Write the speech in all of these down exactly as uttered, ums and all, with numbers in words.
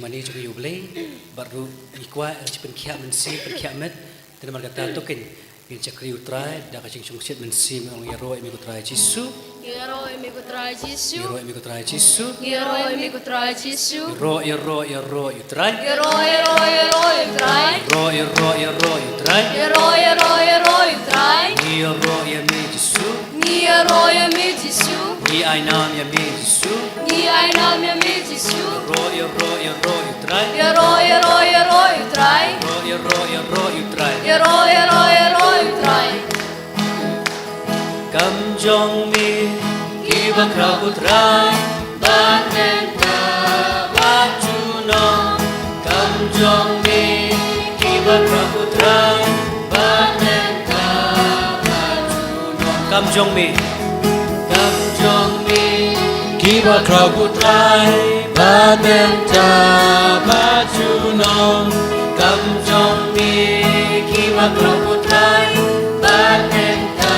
Mane jong U Blei, bad ruh ngi kwah, eh, pynkhiah mynsiem, pynkhiah met, te namar kata to kin, ngin shakri U Trai, da ka jingshongshit mynsiem, ngi ong ïaroh ïa me ko Trai Jisu. Ïaroh ïa me ko Trai Jisu. Ïaroh ïa me ko Trai Jisu. Ïaroh ïa me ko Trai Jisu. Ïaroh, ïaroh, ïaroh ïa U Trai. Ïaroh, ïaroh, ïaroh ïa U Trai. Ïaroh, ïaroh, ïaroh ïa U Trai. Ïaroh, ïaroh, ïaroh ïa U Trai. Ngi ïaroh ïa me Jisu. Ngi ïaroh ïa me Jisu. Ngi ai nam ïa me Jisu. Ngi ai nam ïa me Jisu. Ïaroh, ïaroh, ïaroh ïa U Trai. Ïaroh, ïaroh, ïaroh ïa U Trai. Ïaroh, ïaroh, ïaroh ïa U Trai. Ïaroh, ïaroh, ïaroh ïa U Trai. Kam jong me kiba khraw ko Trai, bad mynta bad junom. Kam jong me kiba khraw ko Trai, bad mynta bad junom. Kam jong me, kam jong me kiba khraw ko Trai, bad mynta bad junom. Kam jong me kiba khraw ko Trai, bad mynta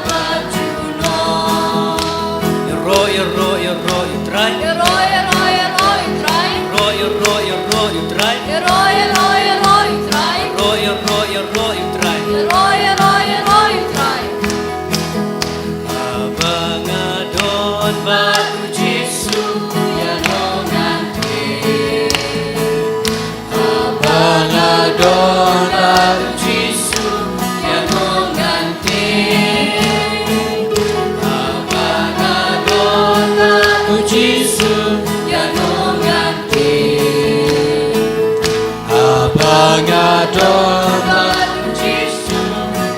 bad junom. Ïaroh, ïaroh, ïaroh ïa U Trai. Ïaroh, ïaroh, ïaroh ïa U Trai. Ïaroh, ïaroh, ïaroh ïa U Trai. Ïaroh, ïaroh, ïaroh ïa U Trai. Ïaroh, ïaroh, ïaroh ïa U Trai. Ïaroh, ïaroh, ïaroh ïa U Trai. Haba nga don bad U Jisu, ïa nong ngan tip. Haba nga don bad U Jisu, ïa nong ngan tip. Haba nga don bad U Jisu, ïa nong ngan tip. Haba nga don bad U Jisu,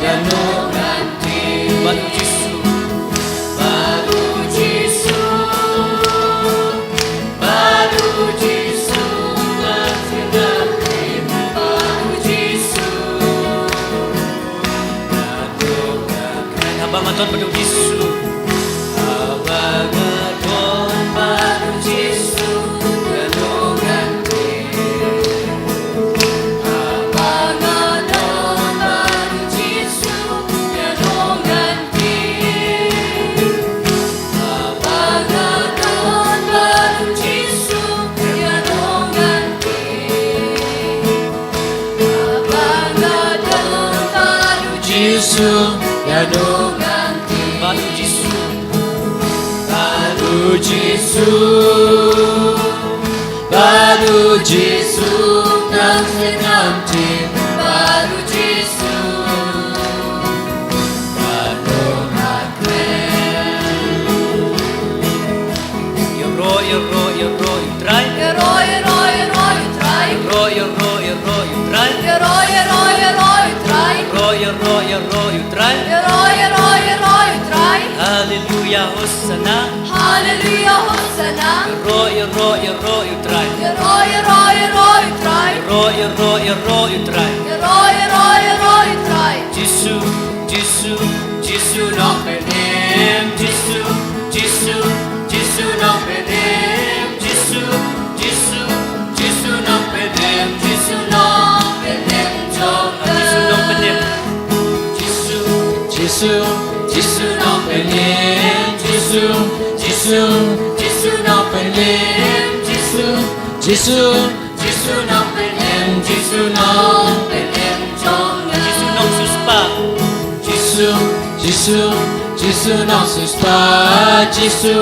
ïa nong ngan tip. Bad U Jisu. Bad U Jisu. Bad U Jisu, bad U Jisu. Haba nga don bad U Jisu. Haba nga don bad U Jisu, ïa nong ngan tip. Haba nga don bad U Jisu, ïa nong ngan tip. Haba nga don bad U Jisu, ïa nong ngan tip. Haba nga don bad U Jisu, ïa nong ngan tip. Bad U Jisu. Bad U Jisu. Bad U Jisu, ngan sngewthuh ngan tip. Bad U Jisu. Ïaroh, ïaroh, ïaroh ïa U Trai. Ïaroh, ïaroh, ïaroh ïa U Trai. Ïaroh, ïaroh, ïaroh ïa U Trai. Ïaroh, ïaroh, ïaroh ïa U Trai. Ïaroh, ïaroh, ïaroh ïa U Trai. Ïaroh, ïaroh, ïaroh ïa U Trai. Haleluya, Hosana. Haleluya, Hosana. Ïaroh, ïaroh, ïaroh ïa U Trai. Ïaroh, ïaroh, ïaroh ïa U Trai. Ïaroh, ïaroh, ïaroh ïa U Trai. Ïaroh, ïaroh, ïaroh ïa U Trai. Jisu, Jisu, Jisu nongpynim. Jisu, Jisu, Jisu nongpynim. Jisu, Jisu, Jisu nongpynim. Jisu nongpynim jong nga. Jisu nongpynim. Jisu, Jisu, Jisu nongpynim. Jisu, Jisu, Jisu nongpynim. Jisu, Jisu, Jisu nongpynim, Jisu nongpynim jong nga. Jisu nongsiewspah. Jisu, Jisu, Jisu nongsiewspah. Jisu,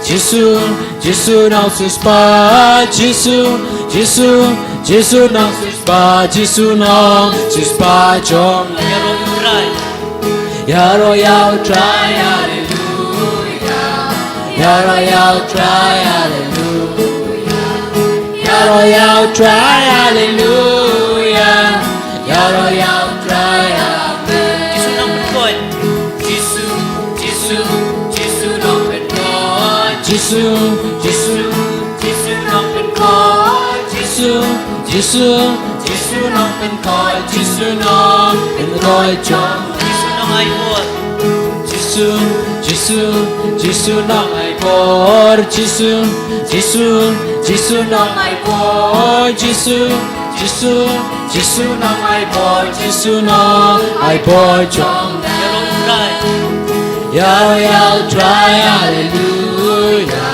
Jisu, Jisu nongsiewspah. Jisu, Jisu, Jisu nongsiewspah. Jisu nongsiewspah jong nga. Ïaroh ïa U Trai. Ïaroh ïa U Trai, haleluya. Ïaroh ïa U Trai, haleluya. Ïaroh ïa U Trai, haleluya. Ïaroh ïa U Trai, amen. Jisu nongpynkhuid. Jisu, Jisu, Jisu nongpynkhuid. Jisu, Jisu, Jisu nongpynkhuid. Jisu, Jisu, Jisu nongpynkhuid. Jisu nongpynkhuid jong nga. Jisu nongaibor. Jisu, Jisu, Jisu nongaibor. Jisu, Jisu, Jisu nongaibor. Jisu, Jisu, Jisu nongaibor. Jisu nongaibor jong nga. Ïaroh ïa U Trai, haleluya.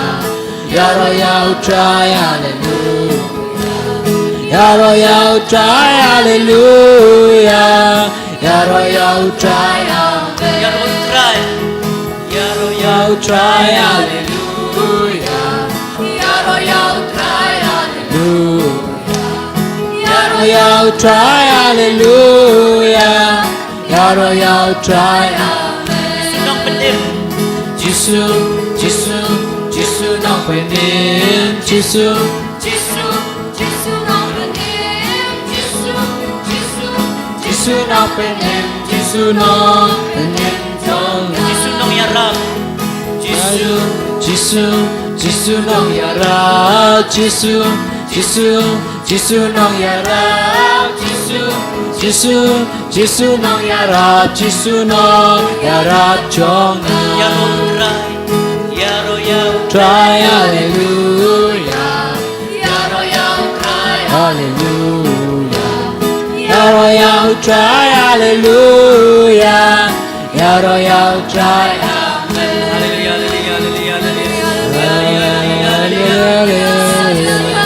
Ïaroh ïa U Trai, haleluya. Ïaroh ïa U Trai, haleluya. Ïaroh ïa U Trai, amen. Ïaroh ïa U Trai. Ïaroh ïa U Trai, haleluya. Ïaroh ïa U Trai, haleluya. Ïaroh ïa U Trai, haleluya. Ïaroh ïa U Trai, amen. Jisu nongpynim. Jisu, Jisu, Jisu nongpynim. Jisu, Jisu, Jisu nongpynim. Jisu, Jisu, Jisu nongpynim. Jisu nongpynim jong nga. Jisu nongïarap. Jisu, Jisu, Jisu nongïarap. Jisu, Jisu, Jisu nongïarap. Jisu, Jisu, Jisu nongïarap. Jisu nongïarap jong nga. Ïaroh ïa U Trai, ïaroh ïa U Trai, haleluya. Ïaroh ïa U Trai, haleluya. Ïaroh ïa U Trai, haleluya. Ïaroh ïa U Trai, amen. Haleluya, haleluya, haleluya, haleluya. Haleluya, haleluya, haleluya.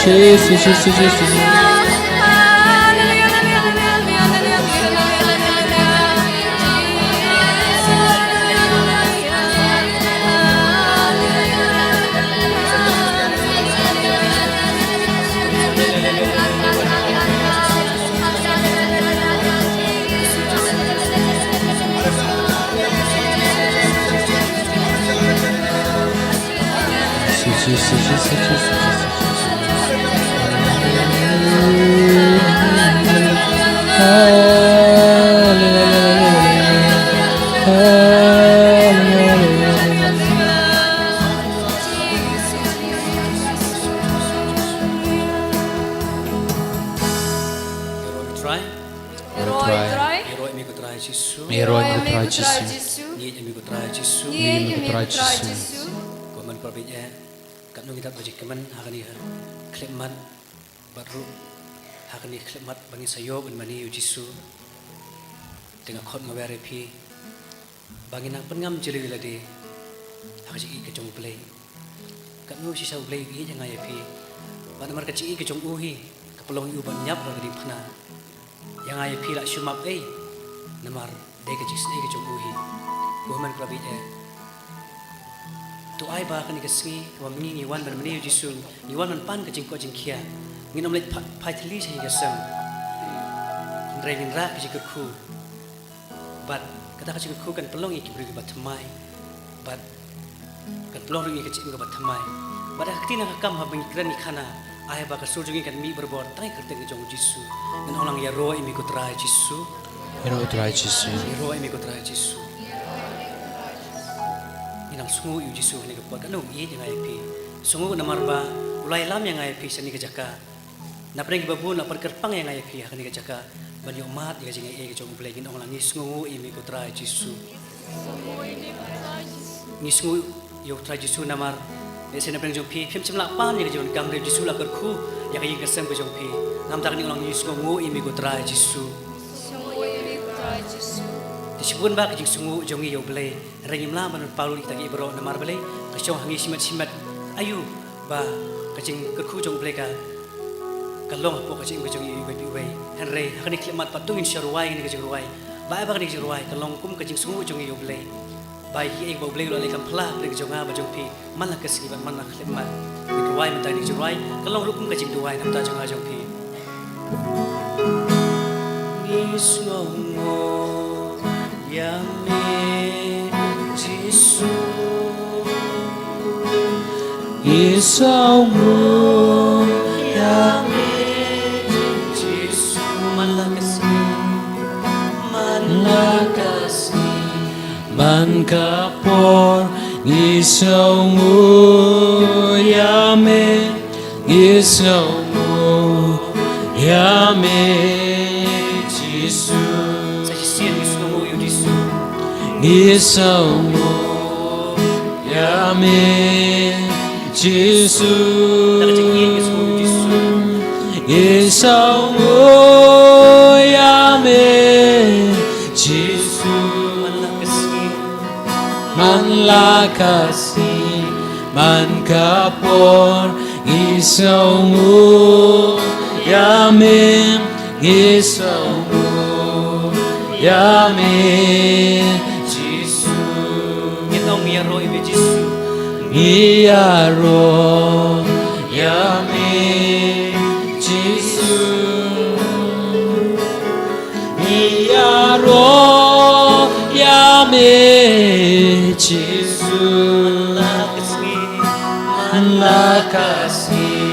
Jesus, Jesus, Jesus. Trai. Ïaroh ïa U Trai. Ïaroh ïa me ko Trai Jisu. Ïaroh ïa me ko Trai Jisu. Ngeit ïa me ko Trai Jisu. Ngeit ïa me ko Trai Jisu. Ko hynmen ko para bangeit, katno ngi dap ba jingkmen ha kane ka khyllipmat bad ruh ha kane ka khyllipmat ba ngin sa ïoh ban mane ïa U Jisu. Te nga khot nga wer ïa phi ba ngin nang pynngam jylliew ïa lade ha ka jingïeit ka jong U Blei. Katno shisha U Blei u ïeit ïa nga ïa phi. Bad namar ka jingïeit ka jong u hi ka pynlong ïa u ban ïap ha ka diengphna. Ïa nga ïa phi lah shu map ei. Namar dei ka jingisynei ka jong u hi. Ko hynmen ko para bangeit, to ai ba kane ka sngi kaba mynne ngi wan ban mane ïa U Jisu, ngi wan ban pan ka jingkoit jingkhiah. Ngin ym leit pha-, phai thylli sha ïing ka sem. Hynrei ngin rah ka jingkyrkhu. Bad kata ka jingkyrkhu kan pynlong ïa ngi ki briew kiba thymmai. Bad kan pynlong ruh ïa ngi ka jingim kaba thymmai. Bad ha ka ktien ha ka kam haba ngi kren ngi khana, ai ba ka sur jong ngi kan mih barabor tang ïa ka kyrteng ka jong U Jisu. Ngin ong lang, ïaroh ïa me ko Trai Jisu. Ïaroh ïa U Trai Jisu. Ïaroh ïa me ko Trai Jisu. Ngi nang sngewnguh ïa U Jisu ha kane ka por, katno u ïeit ïa nga ïa phi. Sngewnguh namar ba u la ïalam ïa nga ïa phi sha kane ka jaka. Napdeng kiba bun la pyrkhat pang ïa nga ïa phi ha kane ka jaka ban ïoh mad ïa ka jingaiei ka jong U Blei. Ngin ong lang, ngi sngewnguh ïa me ko Trai Jisu. Ngi sngewnguh ïa U Trai Jisu namar lehse napdeng jong phi phim shym lah pan ïa ka jingdonkam, hynrei U Jisu la kyrkhu ïa ka ïing ka sem ka jong phi. Namar kata ngi ong lang, ngi sngewnguh ïa me ko Trai Jisu. Te shibun ba ka jingsngewnguh jong ngi ïa U Blei, hynrei ngim lah ban pynpaw lut ïa kita kiei baroh namar balei ka shong ha ngi shimet shimet. Aïu ba ka jingkyrkhu jong U Blei ka, ka long hapoh ka jingim ka jong ngi uwei pa uwei. Hynrei ha kane ka khyllipmat pat to ngin sa rwai kane ka jingrwai. Ba ai ba kane ka jingrwai ka long kum ka jingsngewnguh jong ngi ïa U Blei. Ba ïa kiei ba U Blei u la leh kam phla hapdeng ka jong nga bad jong phi man la ka sngi bad man la ka khyllipmat. Ngi rwai mynta kane ka jingrwai ka long ruh kum ka jingduwai na ka bynta jong nga jong phi. Ngi sngewnguh ïa me Jisu. Ngi sngewnguh ïa me Jisu. Man la ka sngi, man la ka sngi, man ka por, ngi sngewnguh ïa me. Ngi sngewnguh ïa me Jisu. Sa shisien ngi sngewnguh ïa U Jisu. Ngi sngewnguh ïa me Jisu. Ngi sngewnguh ïa U Jisu. Ngi sngewnguh ïa me Jisu. Man la ka sngi, man la ka sngi, Man ka por ngi sngewnguh ïa me, ngi sngewnguh ïa me, Jisu. Ngin ong ïaroh ïa me, Jisu. Ngi ïaroh ïa me, Jisu. Ngi ïaroh ïa me, Jisu. Man la ka sngi,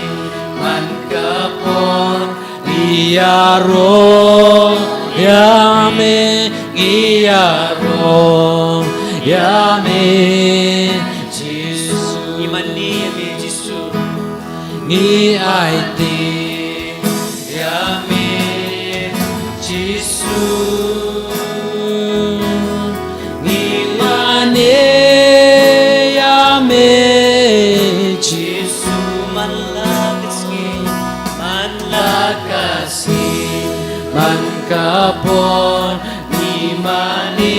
man ka por, ngi ïaroh ïa me, ngi ïaroh ïa me, Jisu. Ngi mane ïa me, Jisu. Ngi aiti ïa me, Jisu. Ngi mane ïa me, Jisu. Man la ka sngi, man la ka sngi, man ka por, ngi mane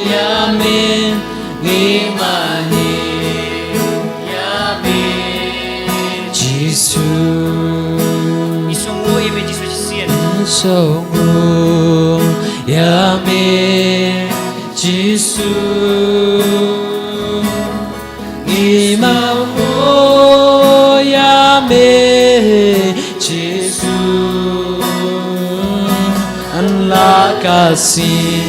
ïa me, ngi mane ïa me, Jisu. Ngi sngewnguh ïa me, Jisu, shisien. Ngi sngewnguh ïa me, Jisu. Ngi sngewnguh ïa me, Jisu. Man la ka sngi,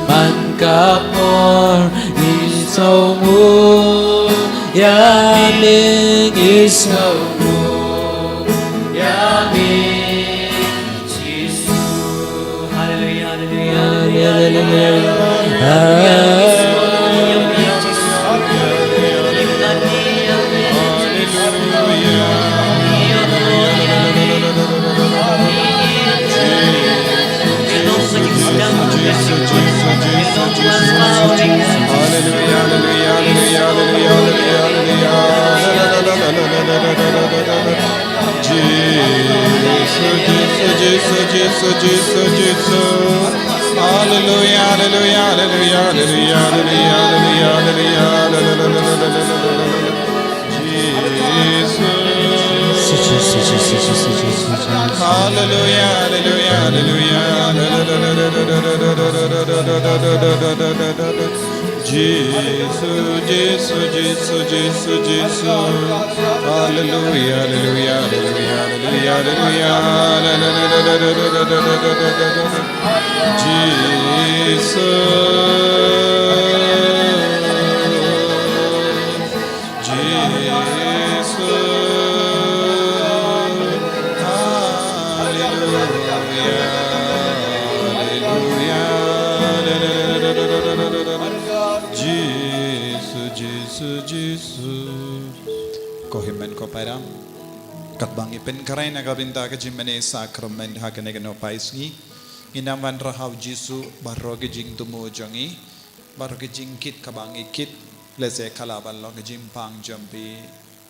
man ka por, ngi sngewnguh ïa me, ngi sngewnguh ïa me, Jisu. Haleluya, haleluya, haleluya, haleluya. Jisu, Jisu, Jisu, Jisu, Jisu, Jisu. Haleluya, haleluya, haleluya. Jisu. Jisu, Jisu, Jisu, Jisu, Jisu, Jisu. Haleluya, haleluya, haleluya. Jisu, Jisu, Jisu, Jisu, Jisu. Haleluya, haleluya, haleluya, haleluya, haleluya. Jisu. Jisu. Haleluya, haleluya. Jisu, Jisu, Jisu. Ko hynmen ko para, katba ngi pynkhreh na ka bynta ka jingmane sakramen ha kane ka nohpai sngi, ngin ym wanrah ha u Jisu baroh ki jingthmu jong ngi, baroh ki jingkit kaba ngi kit, lehse ka lah ban long ka jingpang jong phi,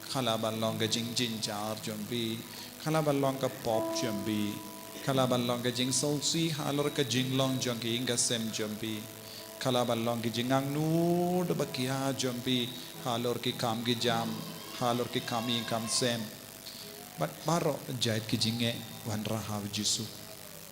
ka lah ban long ka jingjynjar jong phi, ka lah ban long ka pop jong phi, ka lah ban long ka jingsngewsih halor ka jinglong jong ki ïing ka sem jong phi, ka lah ban long ki jingangnud ba khia jong phi halor ki kam ki jam, halor ki kam ïing kam sem. Bad baroh jait ki jingeh, wanrah ha u Jisu.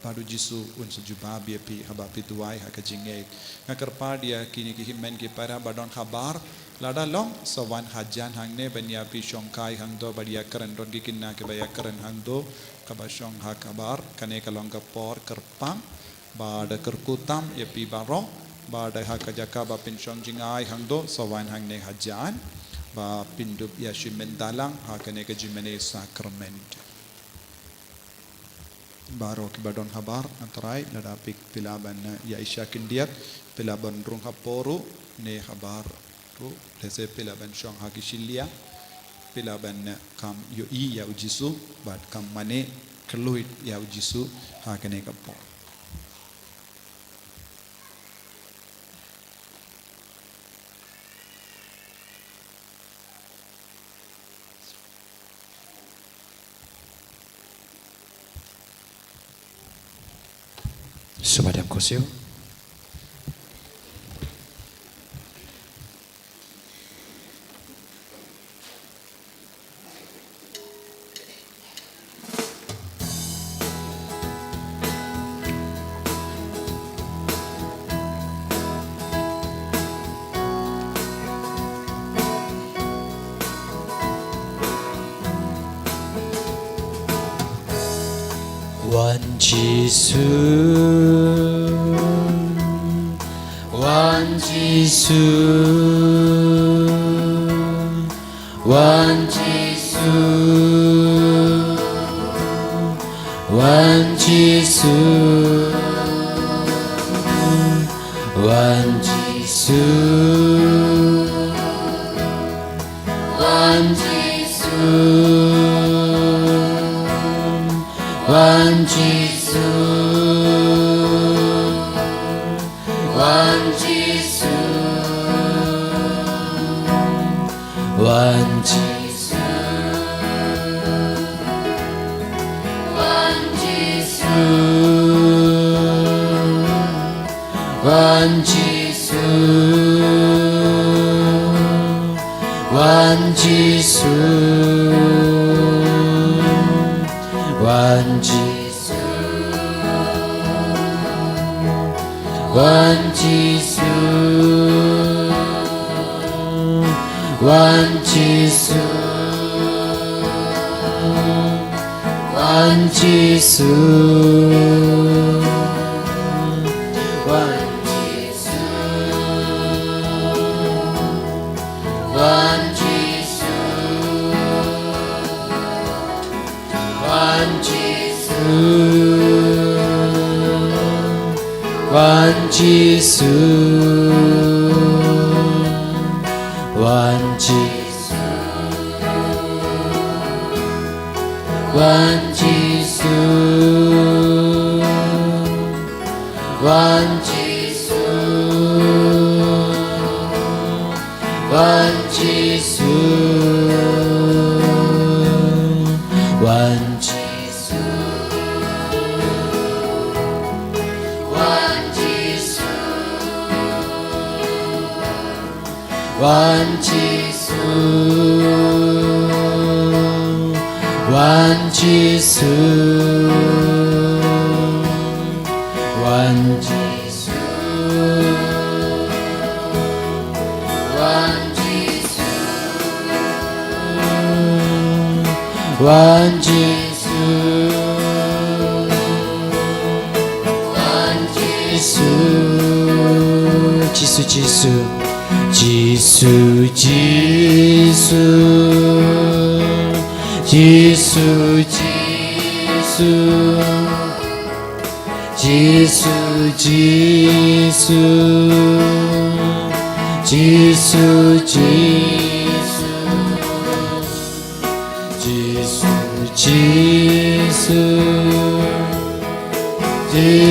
Bad u Jisu un sa jubab ïa phi haba phi duwai ha ka jingeh. Nga kyrpad ïa kine ki hynmen ki para ba don khabar, lada long, sa wan hajan hangne ban ïa phi shongkai hangto bad ïakren, don ki khynnah kiba ïakren hangto, kaba shong ha khabar. Kane ka long ka por kyrpang, ba da kyrkhu tam ïa phi baroh, ba da ha ka jaka ba phin shong jngai hangto, sa wan hangne hajan, ba phin dup ïa shi mynta lang ha kane ka jingmane sakramen. Baroh kiba don khabar, nga trai, lada phi, phi lah ban, eh, ïa isha khyndiat, phi lah ban rung ha por ruh, ne ha bar ruh, lehse phi lah ban shong ha ki shilliang, phi lah ban, eh, kham ïohi ïa u Jisu, bad kham mane kylluid ïa u Jisu ha kane ka por. Sngewbha ïa ka khohsiew. Wan Jisu, wan Jisu, wan Jisu, wan Jisu, wan Jisu. Wan Jisu, wan Jisu, wan Jisu, wan Jisu, wan Jisu, wan Jisu. Wan Jisu, wan Jisu, wan Jisu, wan Jisu, wan Jisu, wan Jisu. Wan Jisu, wan Jisu, wan Jisu, wan Jisu, wan Jisu. Wan Jisu, wan Jisu, wan Jisu, wan Jisu. Wan Jisu, wan Jisu, wan Jisu, wan Jisu, wan Jisu. Wan Jisu, Jisu, Jisu, Jisu, Jisu, Jisu, Jisu, Jisu, Jisu, Jisu, Jisu. Jisu, Jisu, Jisu,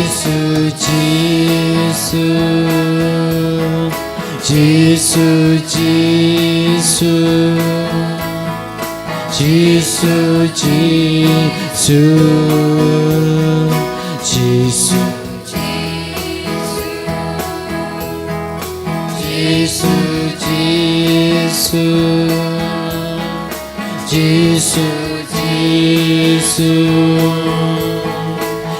Jisu, Jisu, Jisu, Jisu, Jisu, Jisu, Jisu, Jisu. Jisu, Jisu,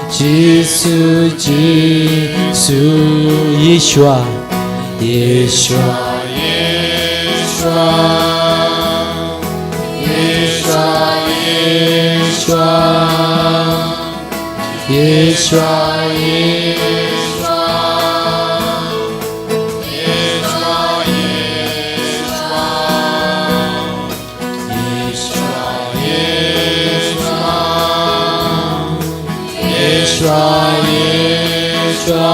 Jisu, Jisu, Yeshua, Yeshua, Yeshua, Yeshua, Yeshua, Yeshua, Yeshua, Yeshua, Yeshua. Yeshua, Yeshua, Yeshua,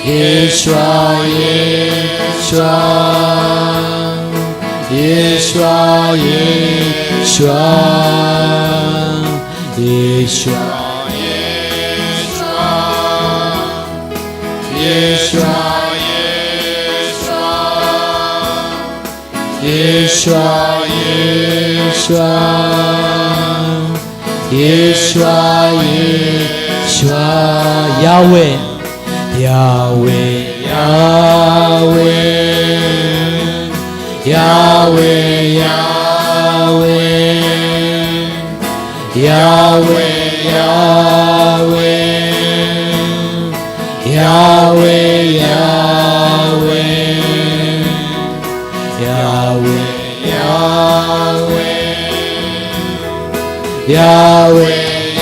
Yeshua, Yeshua, Yeshua, Yeshua, Yeshua, Yeshua, Yeshua. Yeshua, Yeshua, Yeshua, Yeshua, Yahweh, Yahweh, Yahweh, Yahweh, Yahweh. Yahweh, Yahweh, Yahweh, Yahweh, Yahweh, Yahweh, Yahweh,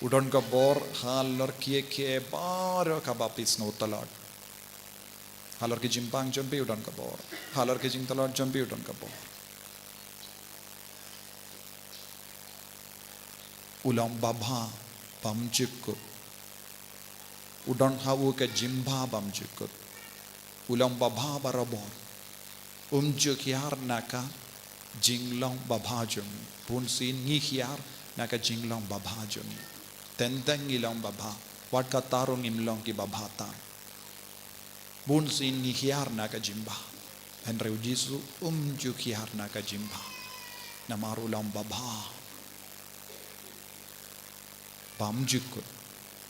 U don ka bor halor kiei kiei baroh kaba phi sngew tlot. Halor ki jingpang jong phi u don ka bor. Halor ki jingtlot jong phi u don ka bor. U long babha bymjukut. U don ha u ka jingbha bymjukut. U long babha barabor. Um ju hiar na ka jinglong babha jong ngi. Bunsien ngi hiar na ka jinglong babha jong ngi. Teng teng ngi long babha. Wat kata ruh ngim long ki babha tam. Bunsien ngi hiar na ka jingbha. Hynrei u Jisu um ju hiar na ka jingbha. Namar u long babha bymjukut.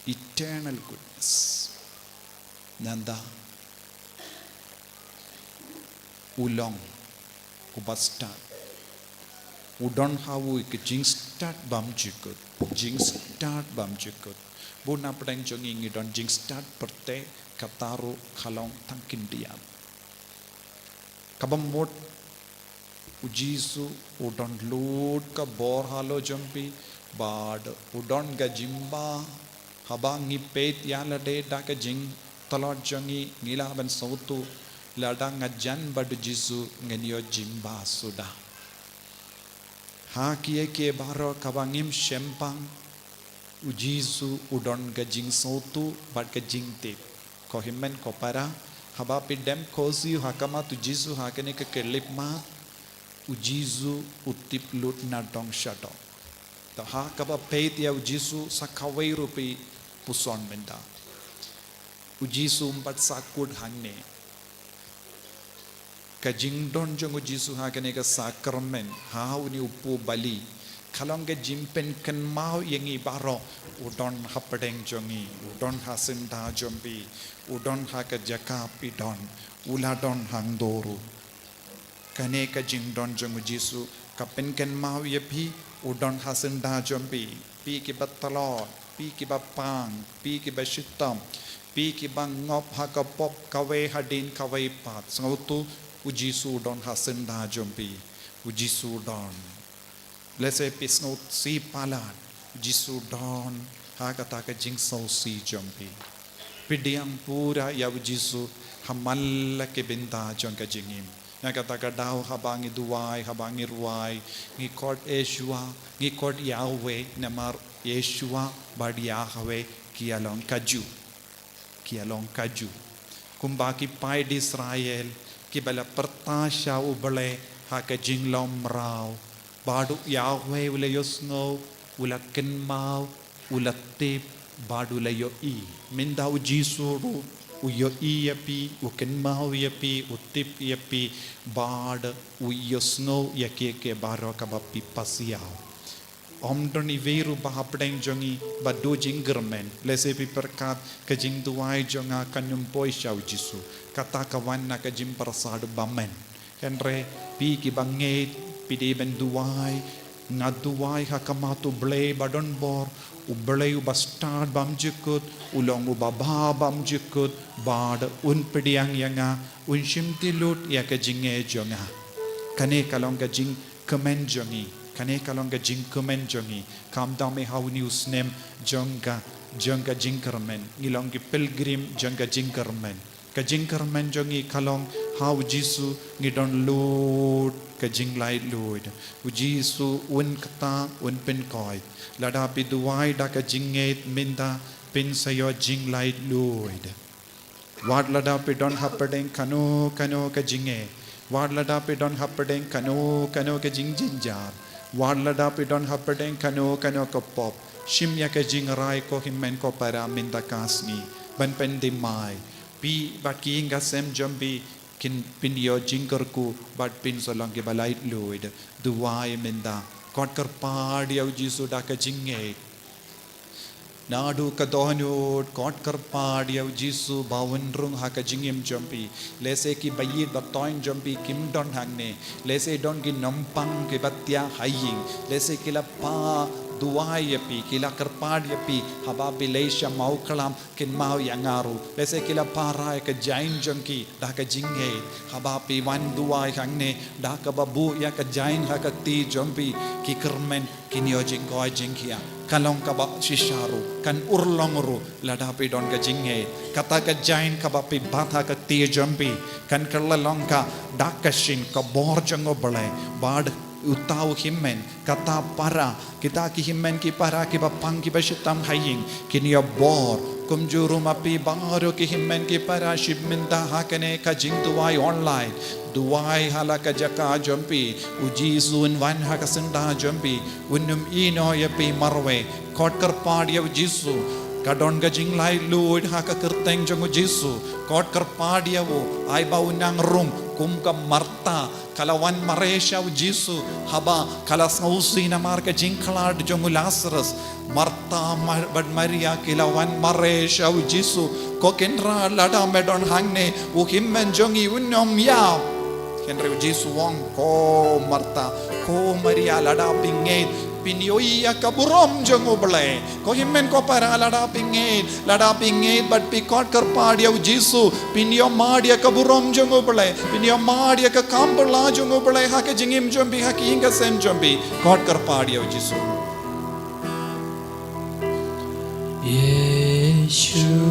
Eternal goodness. Nangta u long uba stad. U don ha u ka jingstad bymjukut. Jingstad bymjukut. Bun na pdeng jong ngi ngi don jingstad pyrthei, kata ruh ka long tang khyndiat. Kaba mut u Jisu u don lut ka bor halor jong phi, bad u don ka jingbha. Haba ngi peit ïa lade da ka jingtlot jong ngi, ngi lah ban sngewthuh lada nga jan bad u Jisu ngan ïoh jingbha suda. Ha kiei kiei baroh kaba ngim shempang, u Jisu u don ka jingsngewthuh bad ka jingtip. Ko hynmen ko para, haba phi dem khuslai ha khmat u Jisu ha kane ka khyllipmat, u Jisu u tip lut nadong shadong. Te ha kaba peit ïa u Jisu sa kawei ruh phi puson mynta. U Jisu um pat sahkut hangne. Ka jingdon jong u Jisu ha kane ka sakramen, ha une u pub bali, ka long ka jingpynkynmaw ïa ngi baroh, u don hapdeng jong ngi, u don ha syndah jong phi, u don ha ka jaka phi don, u la don hangto ruh. Kane ka jingdon jong u Jisu ka pynkynmaw ïa phi, u don ha syndah jong phi. Phi kiba tlot, phi kiba pang, phi kiba shitom, phi kiba ngop ha ka pop kawei hadien kawei pat. Sngewthuh, u Jisu u don ha syndah jong phi. U Jisu u don. Lehse phi sngewsih palat, u Jisu u don ha kata ka jingsngewsih jong phi. Pdiang pura ïa u Jisu ha man la ki bynta jong ka jingim. Na kata ka daw haba ngi duwai, haba ngi rwai, ngi khot Yeshua, ngi khot Yahweh, namar Yeshua bad Yahweh ki ïa long kajuh. Ki ïa long kajuh. Kumba ki paid Israel kiba la pyrta sha U Blei ha ka jinglong mraw. Bad u Yahweh u la ïohsngew, u la kynmaw, u la tip, bad u la ïohi. Mynta u Jisu ruh u ïohi ïa phi, u kynmaw ïa phi, u tip ïa phi, bad u ïohsngew ïa kiei kiei baroh kaba phi pasiaw. Ym don iwei ruh ba hapdeng jong ngi ba duh jingkyrmen. Lehse phi pyrkhat ka jingduwai jong nga kan ym poi sha u Jisu. Kata ka wan na ka jingpyrshah bymmen. Hynrei phi kiba ngeit, phi dei ban duwai. Nga duwai ha khmat U Blei ba don bor, U Blei uba stad bymjukut, u long uba bha bymjukut, bad un pdiang ïa nga, un shim ti lut ïa ka jingngeit jong nga. Kane ka long ka jingkmen jong ngi. Kane ka long ka jingkmen jong ngi. Khamtam eh ha une u snem jong ka, jong ka jingkyrmen. Ngi long ki pilgrim jong ka jingkyrmen. Ka jingkyrmen jong ngi ka long ha u Jisu ngi don lut ka jinglaitluid. U Jisu un kta un pynkhiah. Lada phi duwai da ka jingngeit mynta phin sa ïoh jinglaitluid. Wat lada phi don hapdeng kano kano ka jingeh. Wat lada phi don hapdeng kano kano ka jingjynjar. Wat lada phi don hapdeng kano kano ka pop. Shim ïa ka jingrai ko hynmen ko para mynta ka sngi. Ban pynthymmai. Phi bad ki ïing ki sem jong phi kin phin ïoh jingkyrkhu bad phin sa long kiba laitluid. Duwai mynta. Khot kyrpad ïa u Jisu da ka jingngeit. Naduh ka dohnud khot kyrpad ïa u Jisu ba un rung ha ka jingim jong phi. Lehse ki baieit ba thoiñ jong phi kim don hangne. Lehse don ki nongpang kiba thiah ha ïing. Lehse ki la phah duwai ïa phi, ki la kyrpad ïa phi, haba phi leit sha Mawkhlam, kin maw ïa nga ruh. Lehse ki la para ïa ka jain jong ki da ka jingngeit. Haba phi wan duwai hangne da kaba buh ïa ka jain ha ka kti jong phi, ki kyrmen kin ïoh jingkoit jingkhiah. Ka long kaba shisha ruh, kan urlong ruh lada phi don ka jingngeit. Kata ka jain kaba phi bat ha ka kti jong phi kan kylla long ka dak ka shin ka bor jong U Blei. Bad uta u hynmen, kata para, kita ki hynmen ki para kiba pang kiba shitom ha ïing, kin ïoh bor. Kumjuh ruh ma phi baroh ki hynmen ki para shim mynta ha kane ka jingduwai online. Duwai ha la ka jaka jong phi, U Jisu un wan ha ka syndah jong phi, un ym ïehnoh ïa phi marwei. Kot kyrpad ïa U Jisu, ka don ka jinglaitluid ha ka kyrteng jong U Jisu. Kot kyrpad ïa u, ai ba u nang rung kum ka Martha, ka la wan mareh sha U Jisu, haba ka la sngewsih namar ka jingkhlad jong u Lazarus. Martha ma-, bad Maria ki la wan mareh sha U Jisu. Ko Kynrad, lada me don hangne, u hynmen jong ngi un ym ïap. Hynrei U Jisu u ong, ko Martha, ko Maria, lada phi ngeit, phin ïohi ïa ka burom jong U Blei. Ko hynmen ko para, lada phi ngeit, lada phi ngeit bad phi kot kyrpad ïa U Jisu, phin ïoh mad ïa ka burom jong U Blei, phin ïoh mad ïa ka kam phylla jong U Blei ha ka jingim jong phi, ha ka ïing ka sem jong phi. Kot kyrpad ïa U Jisu. Yeshua.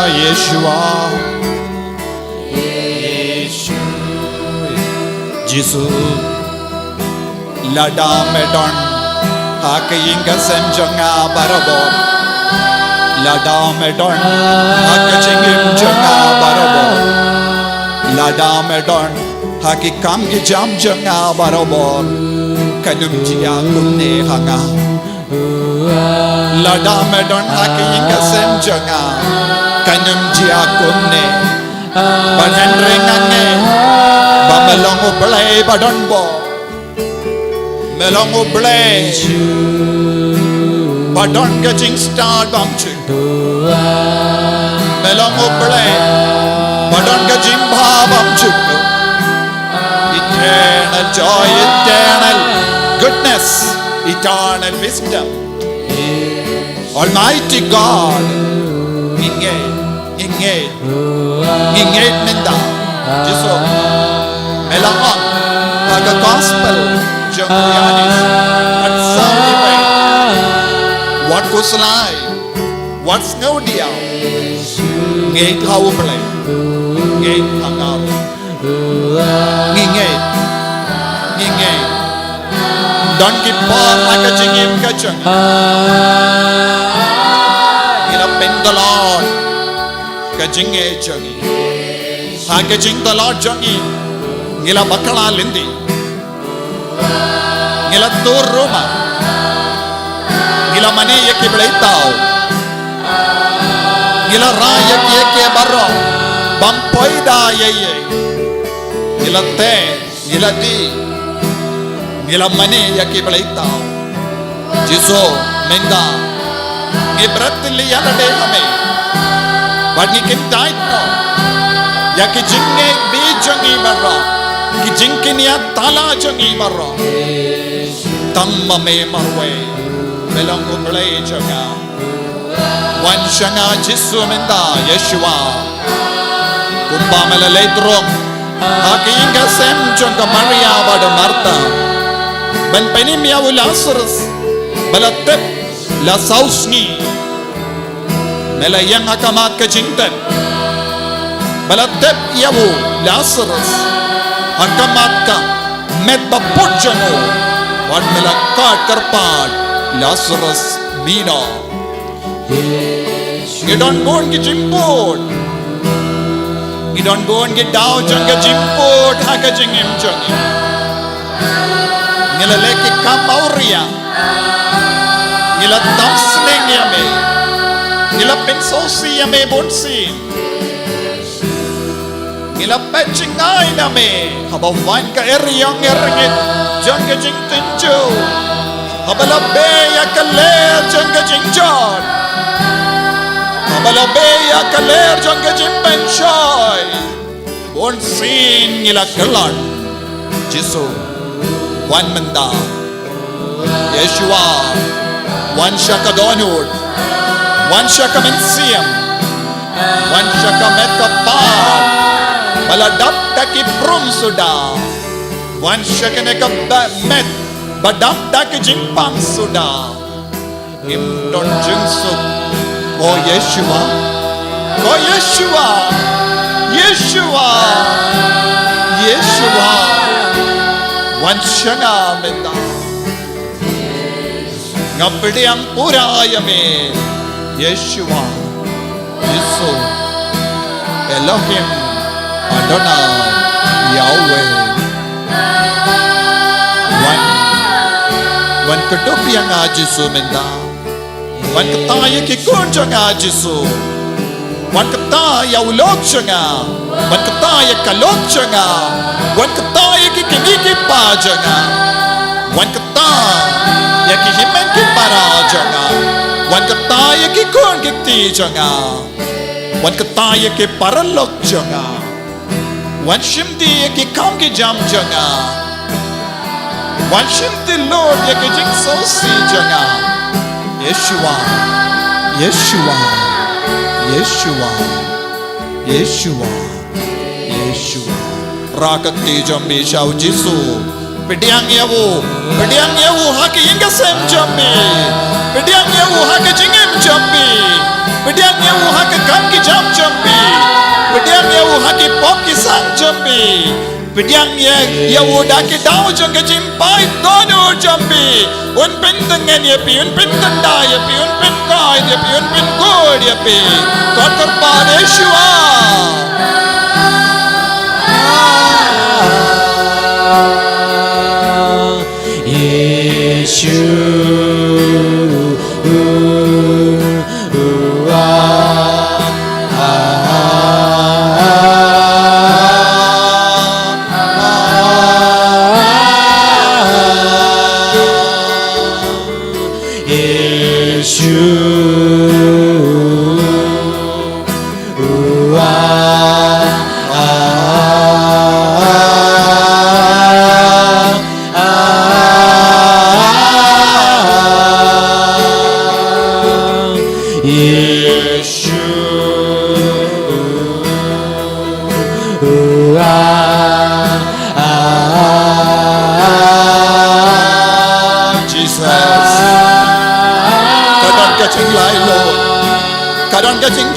Yeshua. Jisu. Lada me don ha ka ïing ka sem jong nga barabor. Lada me don ha ka jingim jong nga barabor. Lada me don ha ki kam ki jam jong nga barabor. Kan ym jia kumne ha nga. Lada me don ha ka ïing ka sem jong nga. Kan ym jia kumne. Bad hynrei nga ngeit ba me long U Blei ba don bor. Me long U Blei ba don ka jingstad bymjukut. Me long U Blei ba don ka jingbha bymjukut. Eternal joy, eternal goodness, eternal wisdom. Almighty God, ngi ngeit, ngi ngeit, ngi ngeit mynta. Jisu, me la ong ha ka gospel, Jong Ïanis, kan sa ni bai. Wat khuslai, wat sngewdiaw. Ngeit ha U Blei, ngeit ha nga ruh. Ngi ngeit, ngi ngeit. Don ki por ha ka jingim ka jong ngi, ngi la pyntlot ka jingngeit jong ngi. Ha ka jingtlot jong ngi, ngi la bakla lynti. Ngi la tur rumah. Ngi la mane ïa ki bleitaw. Ngi la rai ïa ki, ïa ki baroh bym poi da ïa ei. Ngi la teh, ngi la dih. Ngi la mane ïa ki bleitaw. Jisu, mynta ngi bret ïa lade ha me. Bad ngi kyntait noh ïa ki jingngeit bit jong ngi baroh, ki jingkynïathala jong ngi baroh. Tang ma me marwei, me long U Blei jong nga. Wan sha nga Jisu mynta, Yeshua. Kumba me la leit rung ha ka ïing ka sem jong ka Maria bad ka Martha, ban pynim ïa u Lasarus ba la tep la saw sngi. Me la ïeng ha khmat ka jingtep ba la tep ïa u Lasarus ha khmat ka met ba put jong u, bad me la khot kyrpad, Lasarus, mih noh. Ngi don bun ki jingput. Ngi don bun ki daw jong ka jingput ha ka jingim jong ngi. Ngi la leh ki kam awria. Ngi la tam sneng ïa me. Ngi la pynsngewsih ïa me bunsien. Ngi la peit jngai na me haba wan ka eriong erngit jong ka jingtynjuh, haba la bei ïa ka lyer jong ka jingjot, haba la bei ïa ka lyer jong ka jingpynshoi. Bunsien ngi la kyllon. Jisu, wan mynta. Yeshua, wan sha ka dohnud, wan sha ka mynsiem, wan sha ka met ka phad ba la dap da ki prum suda, wan sha kane ka ba-, met ba dap da ki jingpang suda. Ngim don jingsuk. Ko Yeshua, ko Yeshua, Yeshua, Yeshua, wan sha nga mynta. Nga pdiang pura ïa me, Yeshua, Jisu, Elohim, Adonai, Yahweh. Wan, wan kdup ïa nga Jisu mynta. Wan kata ïa ki khun jong nga Jisu. Wan kata ïa u lok jong nga. Wan kata ïa ka lok jong nga. Wan kata ïa ki kmie ki kpa jong nga. Wan kata ïa ki hynmen ki para jong nga. Wan kata ïa ki khun ki kti jong nga. Wan kata ïa ki paralok jong nga. Wan shim ïa ki kam ki jam jong nga. Wan shim lut ïa ki jingsngewsih jong nga. Yeshua, Yeshua, Yeshua, Yeshua, Yeshua. Rah ka kti jong phi sha u Jisu. Pdiang ïa u, pdiang ïa u ha ka ïing ka sem jong phi. Pdiang ïa u ha ka jingim jong phi. Pdiang ïa u ha ka kam ki jam jong phi. Pdiang ïa u ha ki pop ki sang jong phi. Pdiang ïa, ïa u da ki daw jong ka jingpait dohnud jong phi. Un pyntngen ïa phi, un pyntngen ïa phi, un pynkoit ïa phi, un pynkut ïa phi. Kot kyrpad Yeshua. Yeshua.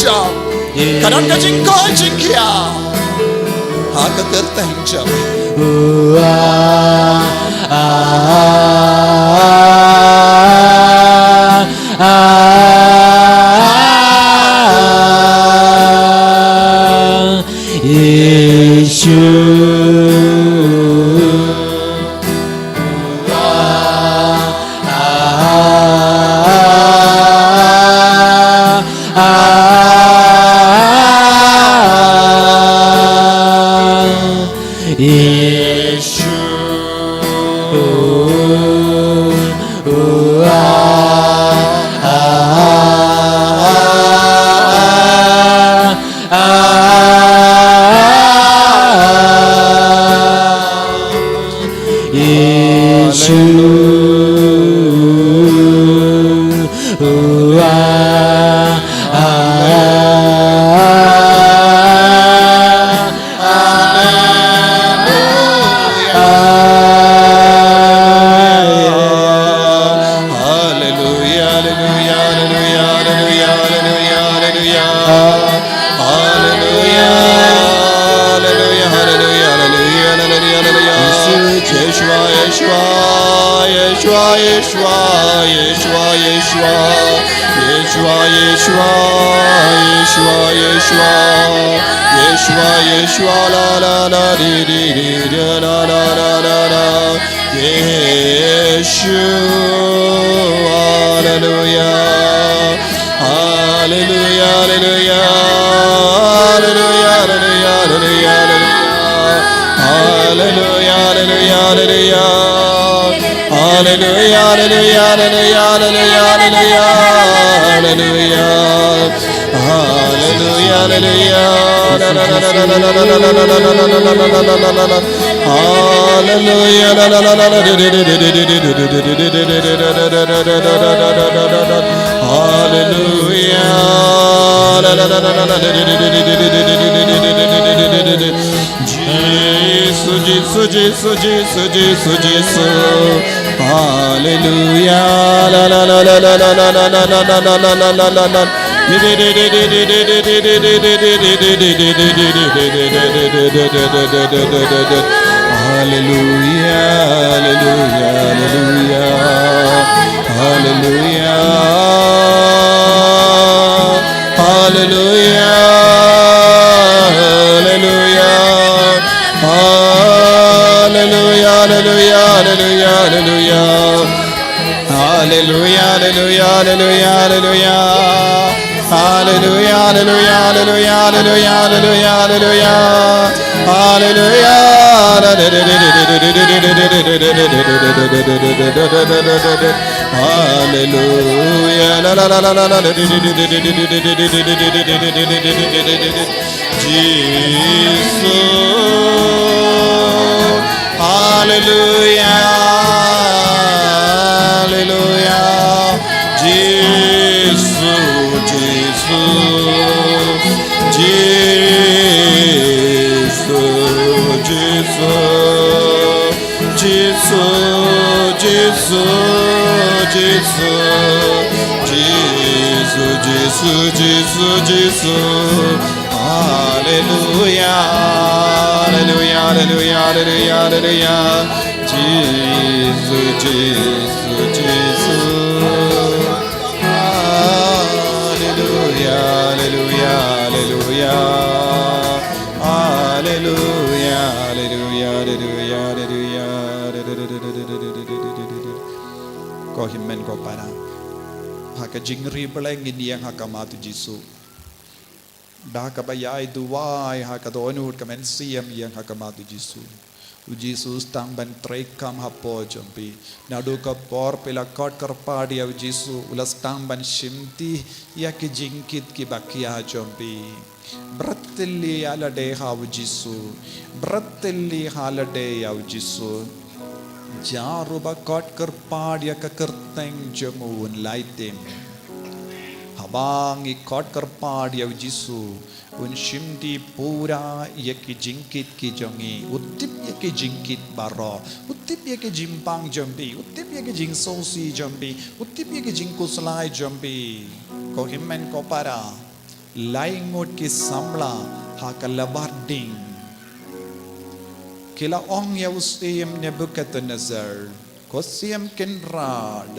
jong. Ka don ka jingkoit jingkhiah ha ka kyrteng jong. Hallelujah, hallelujah, hallelujah. Hallelujah, hallelujah, hallelujah, hallelujah, hallelujah, hallelujah. Yeshua, Yeshua, Yeshua, Yeshua, Yeshua, Yeshua. Yeshua, Yeshua, Yeshua, Yeshua. Yeshua, Yeshua, la, la, la, di, di, di, di, la, la, la, la, la. Yeshua, hallelujah. Hallelujah, hallelujah. Hallelujah, hallelujah, hallelujah, hallelujah. Hallelujah, hallelujah, hallelujah. Hallelujah, hallelujah, hallelujah, hallelujah, hallelujah, hallelujah. Hallelujah, hallelujah. Hallelujah. Hallelujah. Jisu, Jisu, Jisu, Jisu, Jisu, Jisu. Hallelujah. La, la, la, la. Hallelujah, hallelujah, hallelujah. Hallelujah. Hallelujah. Hallelujah. Hallelujah, hallelujah, hallelujah, hallelujah. Hallelujah, hallelujah, hallelujah, hallelujah. Hallelujah, hallelujah, hallelujah, hallelujah, hallelujah, hallelujah. Hallelujah. Hallelujah. La, la, la, la, la. Jisu. Hallelujah. Hallelujah. Jisu, Jisu. Jisu, Jisu. Jisu, Jisu, Jisu. Jisu, Jisu, Jisu, Jisu. Hallelujah, hallelujah, hallelujah, hallelujah, hallelujah. Jisu, Jisu, Jisu. Hallelujah, hallelujah, hallelujah. Hallelujah, hallelujah, hallelujah, hallelujah. Ko hynmen ko para. Ha ka jingri Blei ngin ïeng ha khmat u Jisu. Da kaba ïai duwai ha ka dohnud ka mynsiem ïeng ha khmat u Jisu. U Jisu u sdang ban treikam hapoh jong phi. Naduh ka por phi la khot kyrpad ïa u Jisu, u la sdang ban shimti ïa ki jingkit kiba khia jong phi. Bret tylli ïa lade ha u Jisu. Bret tylli ha lade ïa u Jisu. Jar uba khot kyrpad ïa ka kyrteng jong u un lait im. Haba ngi khot kyrpad ïa u Jisu, un shimti pura ïa ki jingkit ki jong ngi. U tip ïa ki jingkit baroh. U tip ïa ki jingpang jong phi. U tip ïa ki jingsngewsih jong phi. U tip ïa ki jingkhuslai jong phi. Ko hynmen ko para. Lai ngut ki samla ha ka labar ding ki la ong ïa u syiem Nebukadnesar, ko syiem Kynrad,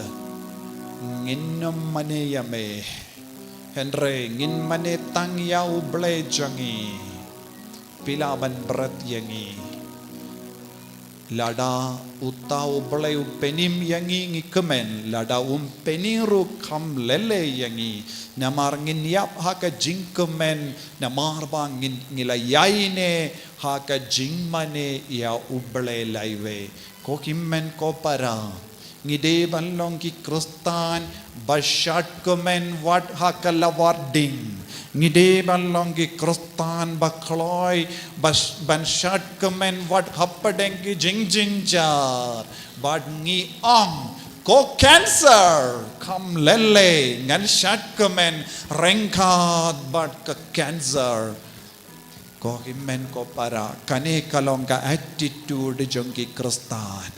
ngin ym mane ïa me, hynrei ngin mane tang ïa U Blei jong ngi. Phi lah ban bret ïa ngi. Lada uta U Blei u pynim ïa ngi, ngi kmen, lada um pyni ruh, kham leh leh ïa ngi. Namar ngin ïap ha ka jingkmen, namar ba ngin, ngi la ïaineh ha ka jingmane ïa U Blei laiwei. Ko hynmen ko para, ngi dei ban long ki Khristan ba shad kmen wat ha ka labar ding. Ngi dei ban long ki Khristan ba kloi, ba sh-, ban shad kmen wat hapdeng ki jingjynjar. Bad ngi ong, ko cancer, kham leh leh, ngan shad kmen ryngkat bad ka cancer. Ko hynmen ko para, kane ka long ka attitude jong ki Khristan.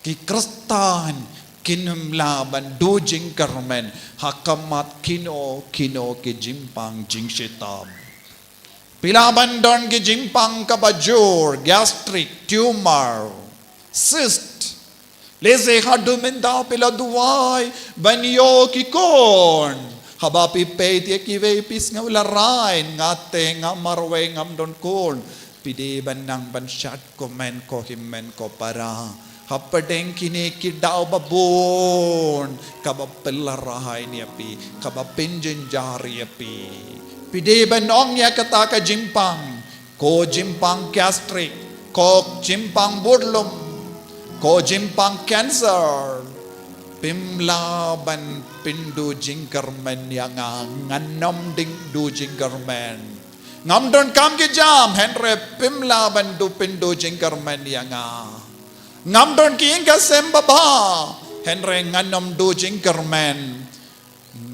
Ki Khristan kin ym lah ban duh jingkyrmen ha khmat kino kino ki jingpang jingshitom. Phi lah ban don ki jingpang kaba jur, gastric, tumor, cyst. Lehse haduh mynta phi la duwai ban ïoh ki khun. Haba phi peit ïa kiwei phi sngew la rai, nga te nga marwei ngam don khun. Phi dei ban nang ban shad kmen ko hynmen ko para. Hapdeng kine ki daw ba bun kaba pynlehrain ïa phi, kaba pynjynjar ïa phi. Phi dei ban ong ïa kata ka jingpang, ko jingpang gastric, ko jingpang budlum, ko jingpang cancer. Phim lah ban pynduh jingkyrmen ïa nga, ngan ym dei duh jingkyrmen. Ngam donkam ki jam, hynrei phim lah ban duh pynduh jingkyrmen ïa nga. Ngam don ki ïing ki sem babha, hynrei ngan ym duh jingkyrmen.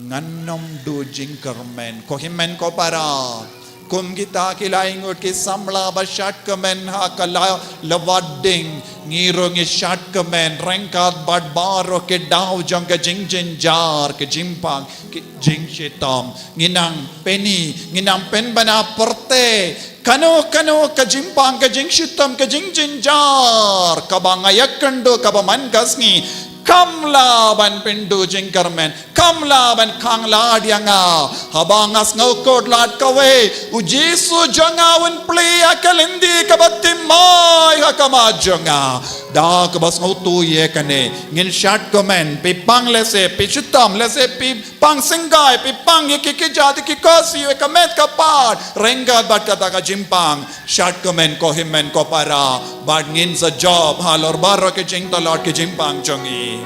Ngan ym duh jingkyrmen. Ko hynmen ko para, kum kita ki lai ngut ki samla ba shad kmen ha ka la-, labar ding, ngi ruh ngi shad kmen ryngkat bad baroh ki daw jong ka jingjynjar, ka jingpang, ka jingshitom. Ngi nang pyni, ngi nang pynbna pyrthei. Kano kano ka jingpang, ka jingshitom, ka jingjynjar kaba nga ïakynduh, kaba man ka sngi, kham lah ban pynduh jingkyrmen, kham lah ban khang lad ïa nga. Haba nga sngewkhuslai kawei, U Jisu jong nga un plie ïa ka lynti kaba thymmai ha khmat jong nga. Da kaba sngewthuh ïa kane, ngin shad kmen, phi pang lehse phi shitom, lehse phi pang syngkai, phi pang ïa ki kjat, ïa ki khohsiew, ïa ka met ka phad, ryngkat bad kata ka jingpang. Shad kmen ko hynmen ko para, bad ngin sa jop halor baroh ki jingtlot ki jingpang jong ngi.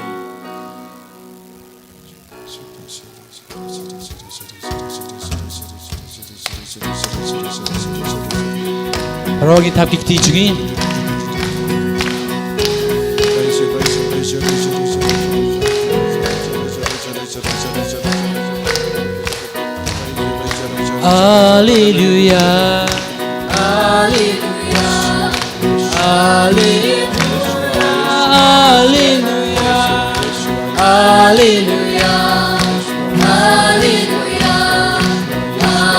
Baroh ngin thap ki kti jong ngi. Alleluia. Alleluia. Alleluia. Alleluia. Alleluia. Alleluia.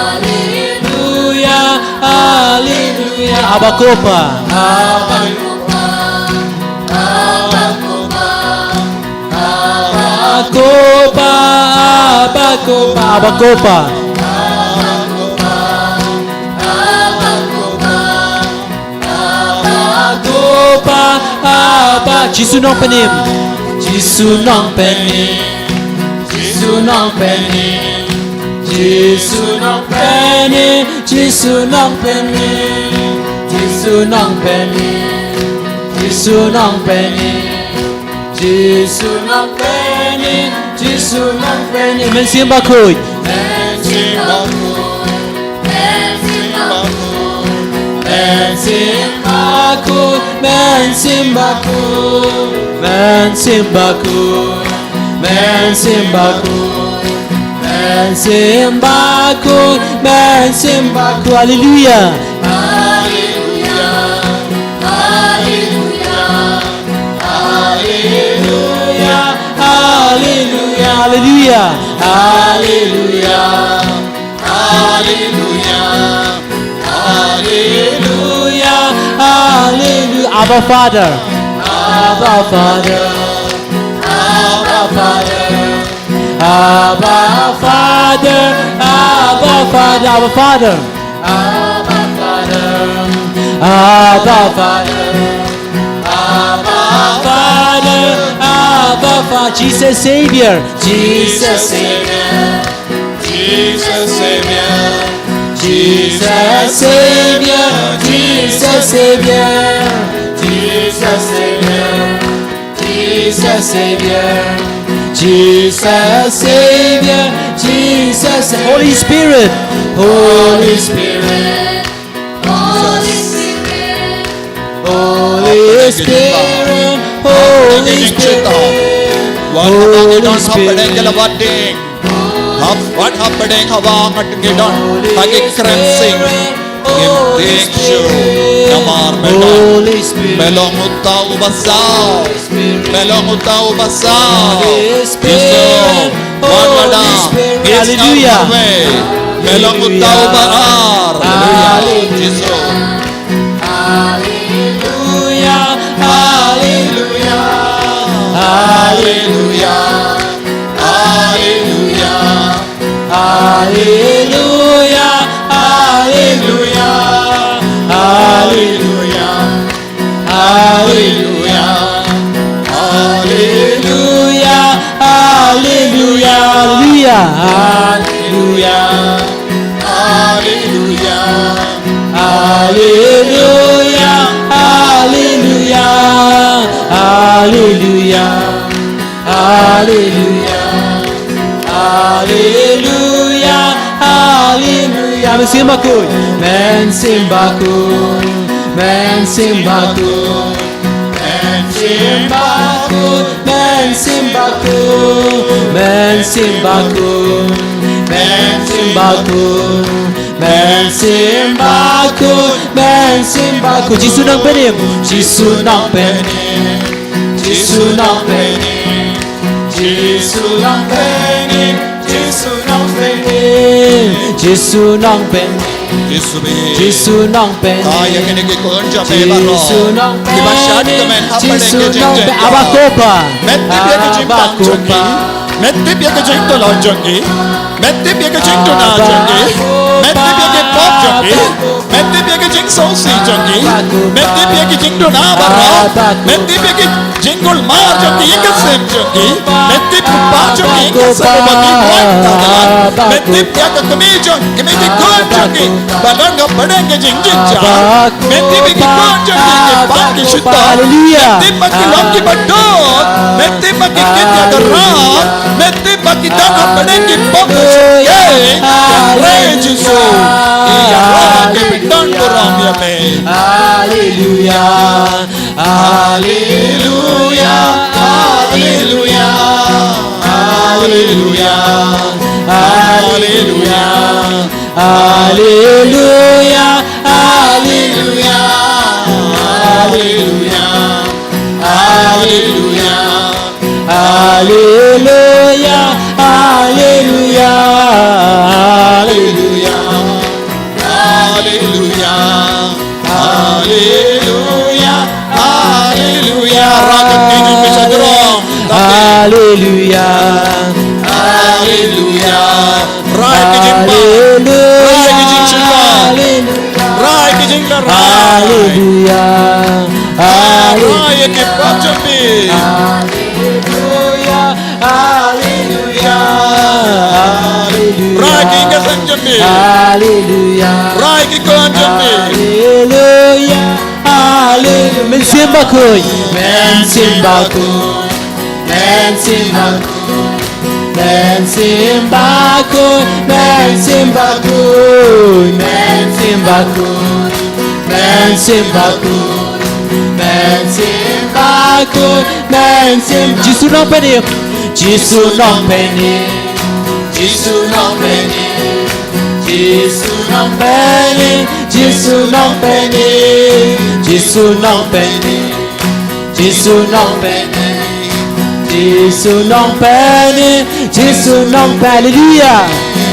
Alleluia. Alleluia. Abba Kopa. Abba Kopa. Abba Kopa. Abba Kopa. Abba Kopa. Abba Kopa, Abba, Jisu Nongpynim. Jisu Nongpynim. Jisu Nongpynim. Jisu Nongpynim. Jisu Nongpynim. Jisu Nongpynim. Jisu Nongpynim. Jisu Nongpynim, Jisu Nongpynim. Mynsiem Bakhuid. Mynsiem Bakhuid. Mynsiem Bakhuid. Mynsiem Bakhuid. Mynsiem Bakhuid. Mynsiem Bakhuid. Mynsiem Bakhuid. Mynsiem Bakhuid. Mynsiem Bakhuid. Alleluia. Alleluia. Alleluia. Alleluia, alleluia, alleluia. Alleluia, Hallelujah. Hallelujah. Hallelujah. Abba Father. Abba Father. Abba Father. Abba Father. Abba Father. Abba Father. Abba Father. Abba Father. Abba Father. Abba Father. Jesus Savior. Jesus Savior. Jesus Savior. Jesus Savior. Jesus Savior. Jesus Savior. Jesus Savior. Jesus Savior. Jesus Savior. Holy Spirit. Holy Spirit. Holy Spirit. Holy Spirit. Holy Spirit. Wan hapdeng ki don hapdeng ki la wat ding. Hap, wan hapdeng haba ngat ki don ha ki krem sing. Ngim tieng shuh namar me don. Me long uta uba saw. Me long uta uba saw. Jisu. Wan lada. Hallelujah. Me long uta uba ar. Hallelujah. Jisu. Hallelujah, hallelujah, hallelujah, hallelujah, hallelujah, hallelujah, hallelujah, hallelujah, hallelujah, hallelujah, hallelujah, hallelujah. Hallelujah, hallelujah, hallelujah, hallelujah, hallelujah, hallelujah. Men symba khuid, men symba khuid, men symba khuid. Men symba khuid, men symba khuid, men symba khuid, men symba khuid, men symba khuid, men symba khuid. Jisu Nongpynim, Jisu Nongpynim, Jisu Nongpynim, Jisu Nongpynim, Jisu Nongpynim, Jisu Nongpynim. Jisu bha. Jisu Nongpynim. Ïa kine ki khun jong me baroh. Jisu Nongpynim. Kiba shad kmen hapdeng ki jingjia. Abba Kpa. Met tip ïa ki jingpang jong ki. Met tip ïa ki jingdulot jong ki. Met tip ïa ki jingduna jong ki. Met tip ïa ki pop jong ki. Met tip ïa ki jingsngewsih jong ki. Met tip ïa ki jingduna baroh. Met tip ïa ki jingkulmar jong ki, ïa ka sem jong ki. Met tip u kpa jong ki, ïa ka sem uba ki wan ta la. Met tip ïa ka kmie jong, kmie ki khun jong ki ba don hapdeng ka jingjynjar. Met tip ïa ki khun jong ki, ki pang ki shitom. Hallelujah. Met tip ba ki long kiba duk. Met tip ba ki kit ïa ka rah. Met tip ba ki don hapdeng ki pop ka jong ki. Hallelujah. Ïa Jisu. Ïa ka rah ki pyndonkam ïa me. Hallelujah. Hallelujah, hallelujah, hallelujah, hallelujah, hallelujah, hallelujah, hallelujah, hallelujah, hallelujah, hallelujah. Hallelujah. Hallelujah. Hallelujah. Rai ka kti jong phi sha jrong. Hallelujah. Hallelujah. Rai ki jingpang. Hallelujah. Rai ki jingshitang. Hallelujah. Rai ki jingla rai. Hallelujah. Rai ki pop jong phi. Hallelujah. Hallelujah. Hallelujah. Rai ki ïing ka sem jong phi. Hallelujah. Rai ki khun jong phi. Hallelujah. Hallelujah. Men symba khuid. Men symba khuid. Men symba khuid. Men symba khuid. Men symba khuid. Men symba khuid. Men symba khuid. Men symba khuid. Men symba. Jisu Nongpynim. Jisu Nongpynim. Jisu Nongpynim. Jisu Nongpynim. Jisu Nongpynim. Jisu Nongpynim. Jisu Nongpynim. Jisu Nongpynim. Jisu Nongpynim. Hallelujah.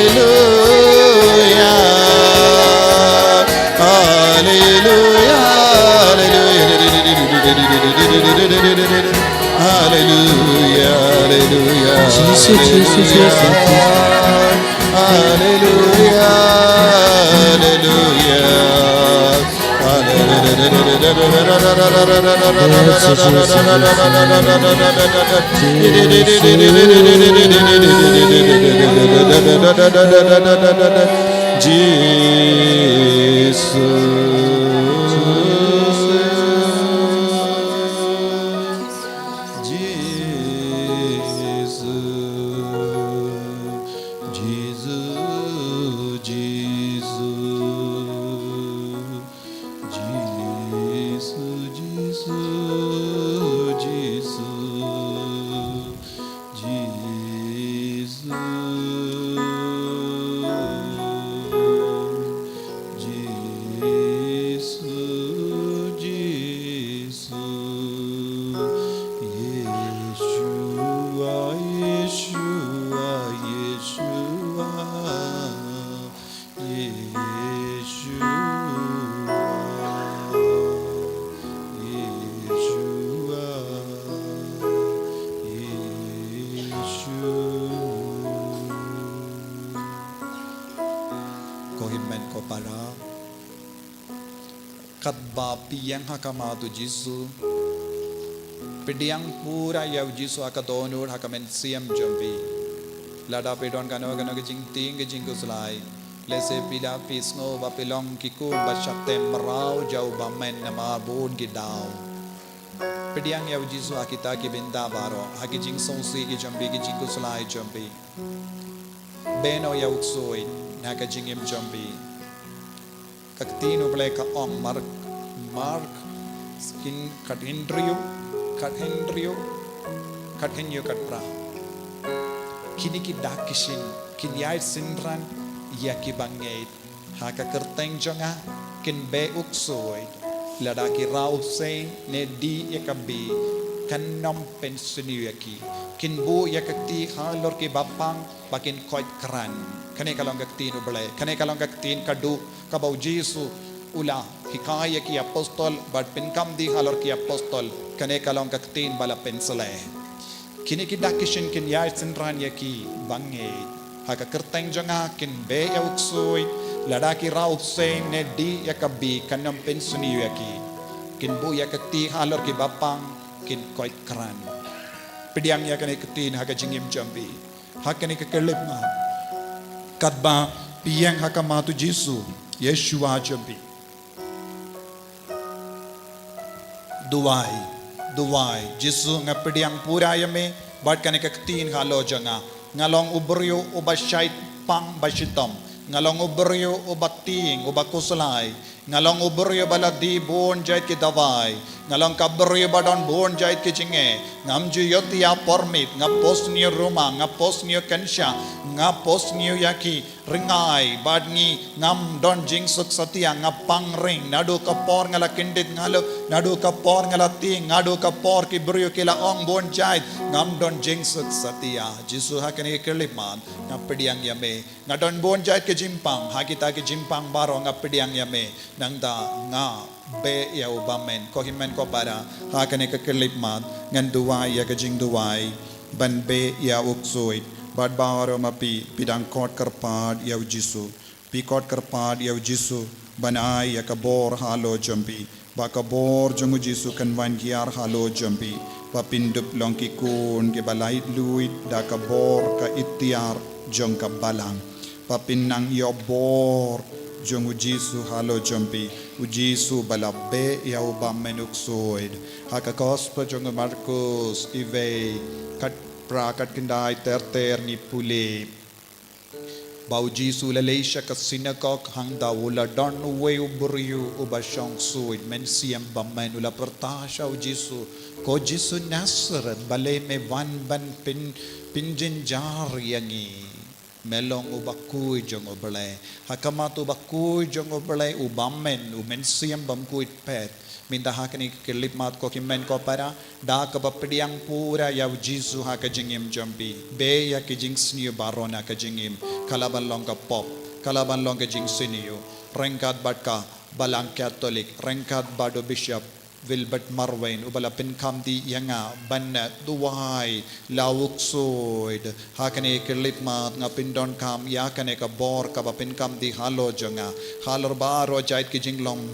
Hallelujah. Hallelujah. Hallelujah. Hallelujah. Jesus, Jesus, Jesus, Jesus. Hallelujah. Hallelujah. Ko hynmen ko para, katba phi ïeng ha khmat u Jisu, pdiang pura ïa u Jisu ha ka dohnud ha ka mynsiem jong phi. Lada phi don kano kano ka jingtieng ka jingkhuslai, lehse phi la phi sngew ba phi long ki khun ba shah teh mraw jong u Bamon namar bun ki daw. Pdiang ïa u Jisu ha kita ki bynta baroh, ha ki jingsngewsih ki jong phi, ki jingkhuslai jong phi. Beh noh ïa u ksuid na ka jingim jong phi. Ka ktien u Blei ka ong, Mark, Mark, kin khathynriew, khathynriew, khathynñiew, khatphra. Kine ki dak ki shin kin ïai synran ïa ki bangeit. Ha ka kyrteng jong nga kin beh u ksuid, lada ki rah u seiñ ne dih ïa ka bih, kan ym pynsniew ïa ki. Kin buh ïa ka kti halor ki bapang ba kin koit kran. Kane ka long ka ktien u Blei, kane ka long ka ktien khadduh kaba u Jisu u la hikai ïa ki apostol bad pynkhamti halor ki apostol. Kane ka long ka ktien ba la pynsleh. Kine ki dak ki shin kin ïai synran ïa ki bangeit. Ha ka kyrteng jong nga kin beh ïa u ksuid, lada ki rah u seiñ ne dih ïa ka bih, kan ym pynsniew ïa ki. Kin buh ïa ka kti halor ki bapang, kin koit kran. Pdiang ïa kane ka ktien ha ka jingim jong phi, ha kane ka khyllipmat. Katba phi ïeng ha khmat u Jisu, Yeshua jong phi. Duwai, duwai, Jisu, nga pdiang pura ïa me bad kane ka ktien halor jong nga. Nga long u briew uba shait pang ba shitom. Nga long u briew uba tieng, uba khuslai. Nga long u briew ba la die bun jait ki dawai. Nga long ka briew ba don bun jait ki jingeh. Ngam ju ïoh ïa por miet, nga pos ñiew ruma, nga pos ñiew kynshah, nga pos ñiew ïa ki ryngai bad ngi, ngam don jingsuk satia, nga pang ring, naduh ka por nga la kyndit ngaluk, naduh ka por nga la tieng, naduh ka por ki briew ki la ong bun jait, ngam don jingsuk satia. Jisu, ha kane ka khyllipmat nga pdiang ïa me. Nga don bun jait ki jingpang, ha kita ki jingpang baroh nga pdiang ïa me. Nangta nga beh ïa u Bamon. Ko hynmen ko para, ha kane ka khyllipmat ngan duwai ïa ka jingduwai. ban beh ïa u ksuid. Bad baroh ma phi, phi dang khot kyrpad ïa u Jisu. Phi khot kyrpad ïa u Jisu ban ai ïa ka bor halor jong phi. Ba ka bor jong u Jisu kan wan hiar halor jong phi. Ba phin dup long ki khun kiba laitluid da ka bor ka iktiar jong ka Balang. Ba phin nang ïoh bor jong u Jisu halor jong phi. U Jisu ba la beh ïa u bymman u ksuid. Ha ka gospel jong u Markus, iwei, khatphra, khatkhyndai ter ter ngi pule. Ba u Jisu u la leit sha ka synagog, hangta u la don uwei u briew uba shong ksuid, mynsiem bymman. U la pyrta sha u Jisu, ko Jisu Nasareth, balei me wan ban pyn, pynjynjar ïa ngi? Me long uba khuid jong U Blei. Ha khmat uba khuid jong U Blei, u bymman, u mynsiem bymkhuid phet. Mynta ha kine ki khyllipmat, ko hynmen ko para, da kaba pdiang pura ïa u Jisu ha ka jingim jong phi. Beh ïa ki jingsniew baroh na ka jingim. Ka lah ban long ka pop, ka lah ban long ka jingsniew. Ryngkat bad ka Balang Katholik, ryngkat bad u Bishop Wilbert Marwein, uba la pynkhamti ïa nga ban duwai la u ksuid. Ha kine ki khyllipmat nga pyndonkam ïa kane ka bor kaba pynkhamti halor jong nga. Halor baroh jait ki jinglong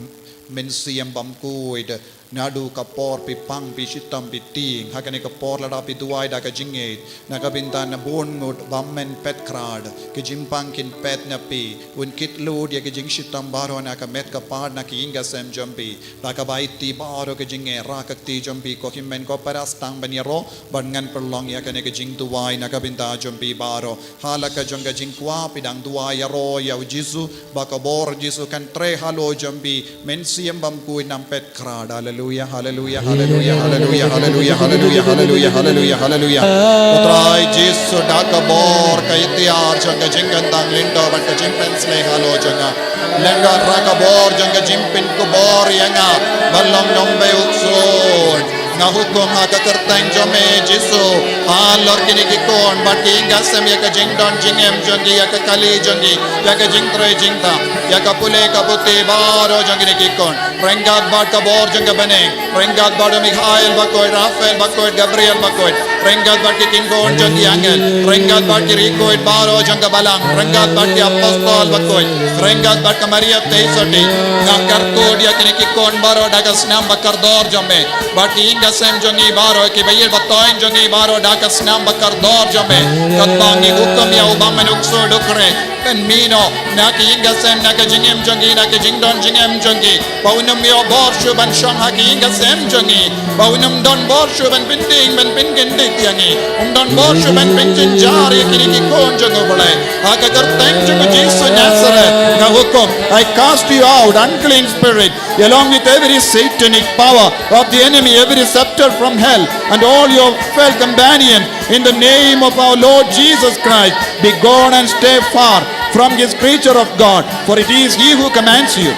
mynsiem bymkhuid. Naduh ka por phi pang, phi shitom, phi tieng. Ha kane ka por lada phi duwai da ka jingngeit, na ka bynta na bun ngut bymman phet krad, ki jingpang kin phet na phi. Un kit lut ïa ki jingshitom baroh na ka met ka phad na ki ïing ka sem jong phi. Da kaba aiti baroh ka jingngeit, rah ka kti jong phi, ko hynmen ko para, sdang ban ïaroh, bad ngan pynlong ïa kane ka jingduwai na ka bynta jong phi baroh. Ha la ka jong ka jingkwah phi dang duwai ïaroh ïa u Jisu, ba ka bor Jisu kan trei halor jong phi, mynsiem bymkhuid nam phet krad. Haleluia, haleluia, haleluia, haleluia, haleluia, haleluia, haleluia, haleluia, haleluia. U Trai Jisu, da ka bor ka iktiar jong ka jingkyntang lynter bad ka jingpynshlei halor jong nga. Lehse da ka bor jong ka jingpynkupbor ïa nga ban long nongpeit u ksuid. Nga hukum ha ka kyrteng jong me Jisu, halor kine ki khun bad ki ïing ki sem, ïa ka jingdon jingem jong ki, ïa ka kali jong ki, ïa ka jingtrei jingtah, ïa ka pule ka puthi baroh jong kine ki khun. Ryngkat bad ka bor jong ka bneng, ryngkat bad u Mikhael bakhuid, Raphael bakhuid, Gabriel bakhuid, ryngkat bad ki khun jong ki angel, ryngkat bad ki riewkhuid baroh jong ka Balang, ryngkat bad ki apostol bakhuid, ryngkat bad ka Maria Theisotti. Nga kyrkhu ïa kine ki khun baroh da ka snam ba kordor jong me. Bad ki ïing ki sem jong ngi baroh, ki baïeid batoiñ jong ngi baroh da ka snam ba kordor jong me. Katba ngi hukum ïa u bymman u ksuid u khreh, pynmih noh na ki ïing ki sem, na ka jingim jong ngi, na ka jingdon jingem jong ngi. Ba un ym ïoh bor shuh ban shong ha ki ïing ki sem jong ngi. Ba un ym don bor shuh ban pyntieng ban pynkyndit ïa ngi. Um don bor shuh ban pynjynjar ïa kine ki khun jong U Blei. Ha ka kyrteng jong u Jisu Nazareth nga hukum, I cast you out, unclean spirit, along with every satanic power of the enemy, every scepter from hell, and all your fell companion, in the name of our Lord Jesus Christ. Be gone and stay far from this creature of God, for it is he who commands you.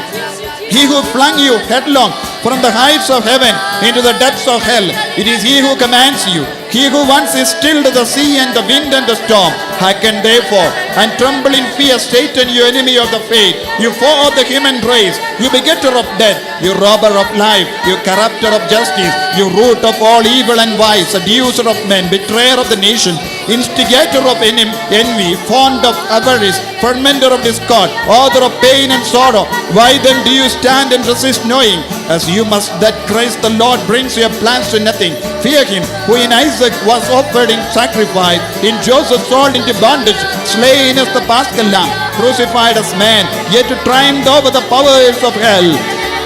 He who flung you headlong from the heights of heaven into the depths of hell, it is he who commands you. He who once stilled the sea and the wind and the storm, hearken therefore, and tremble in fear, Satan, you enemy of the faith, you foe of the human race, you begetter of death, you robber of life, you corrupter of justice, you root of all evil and vice, seducer of men, betrayer of the nation, instigator of enem-, envy, fond of avarice, fomenter of discord, author of pain and sorrow. Why then do you stand and resist, knowing, as you must, that Christ the Lord brings your plans to nothing? Fear him, who in Isaac was offered in sacrifice, in Joseph sold into bondage, slain as the Paschal lamb, crucified as man, yet to triumph over the powers of hell.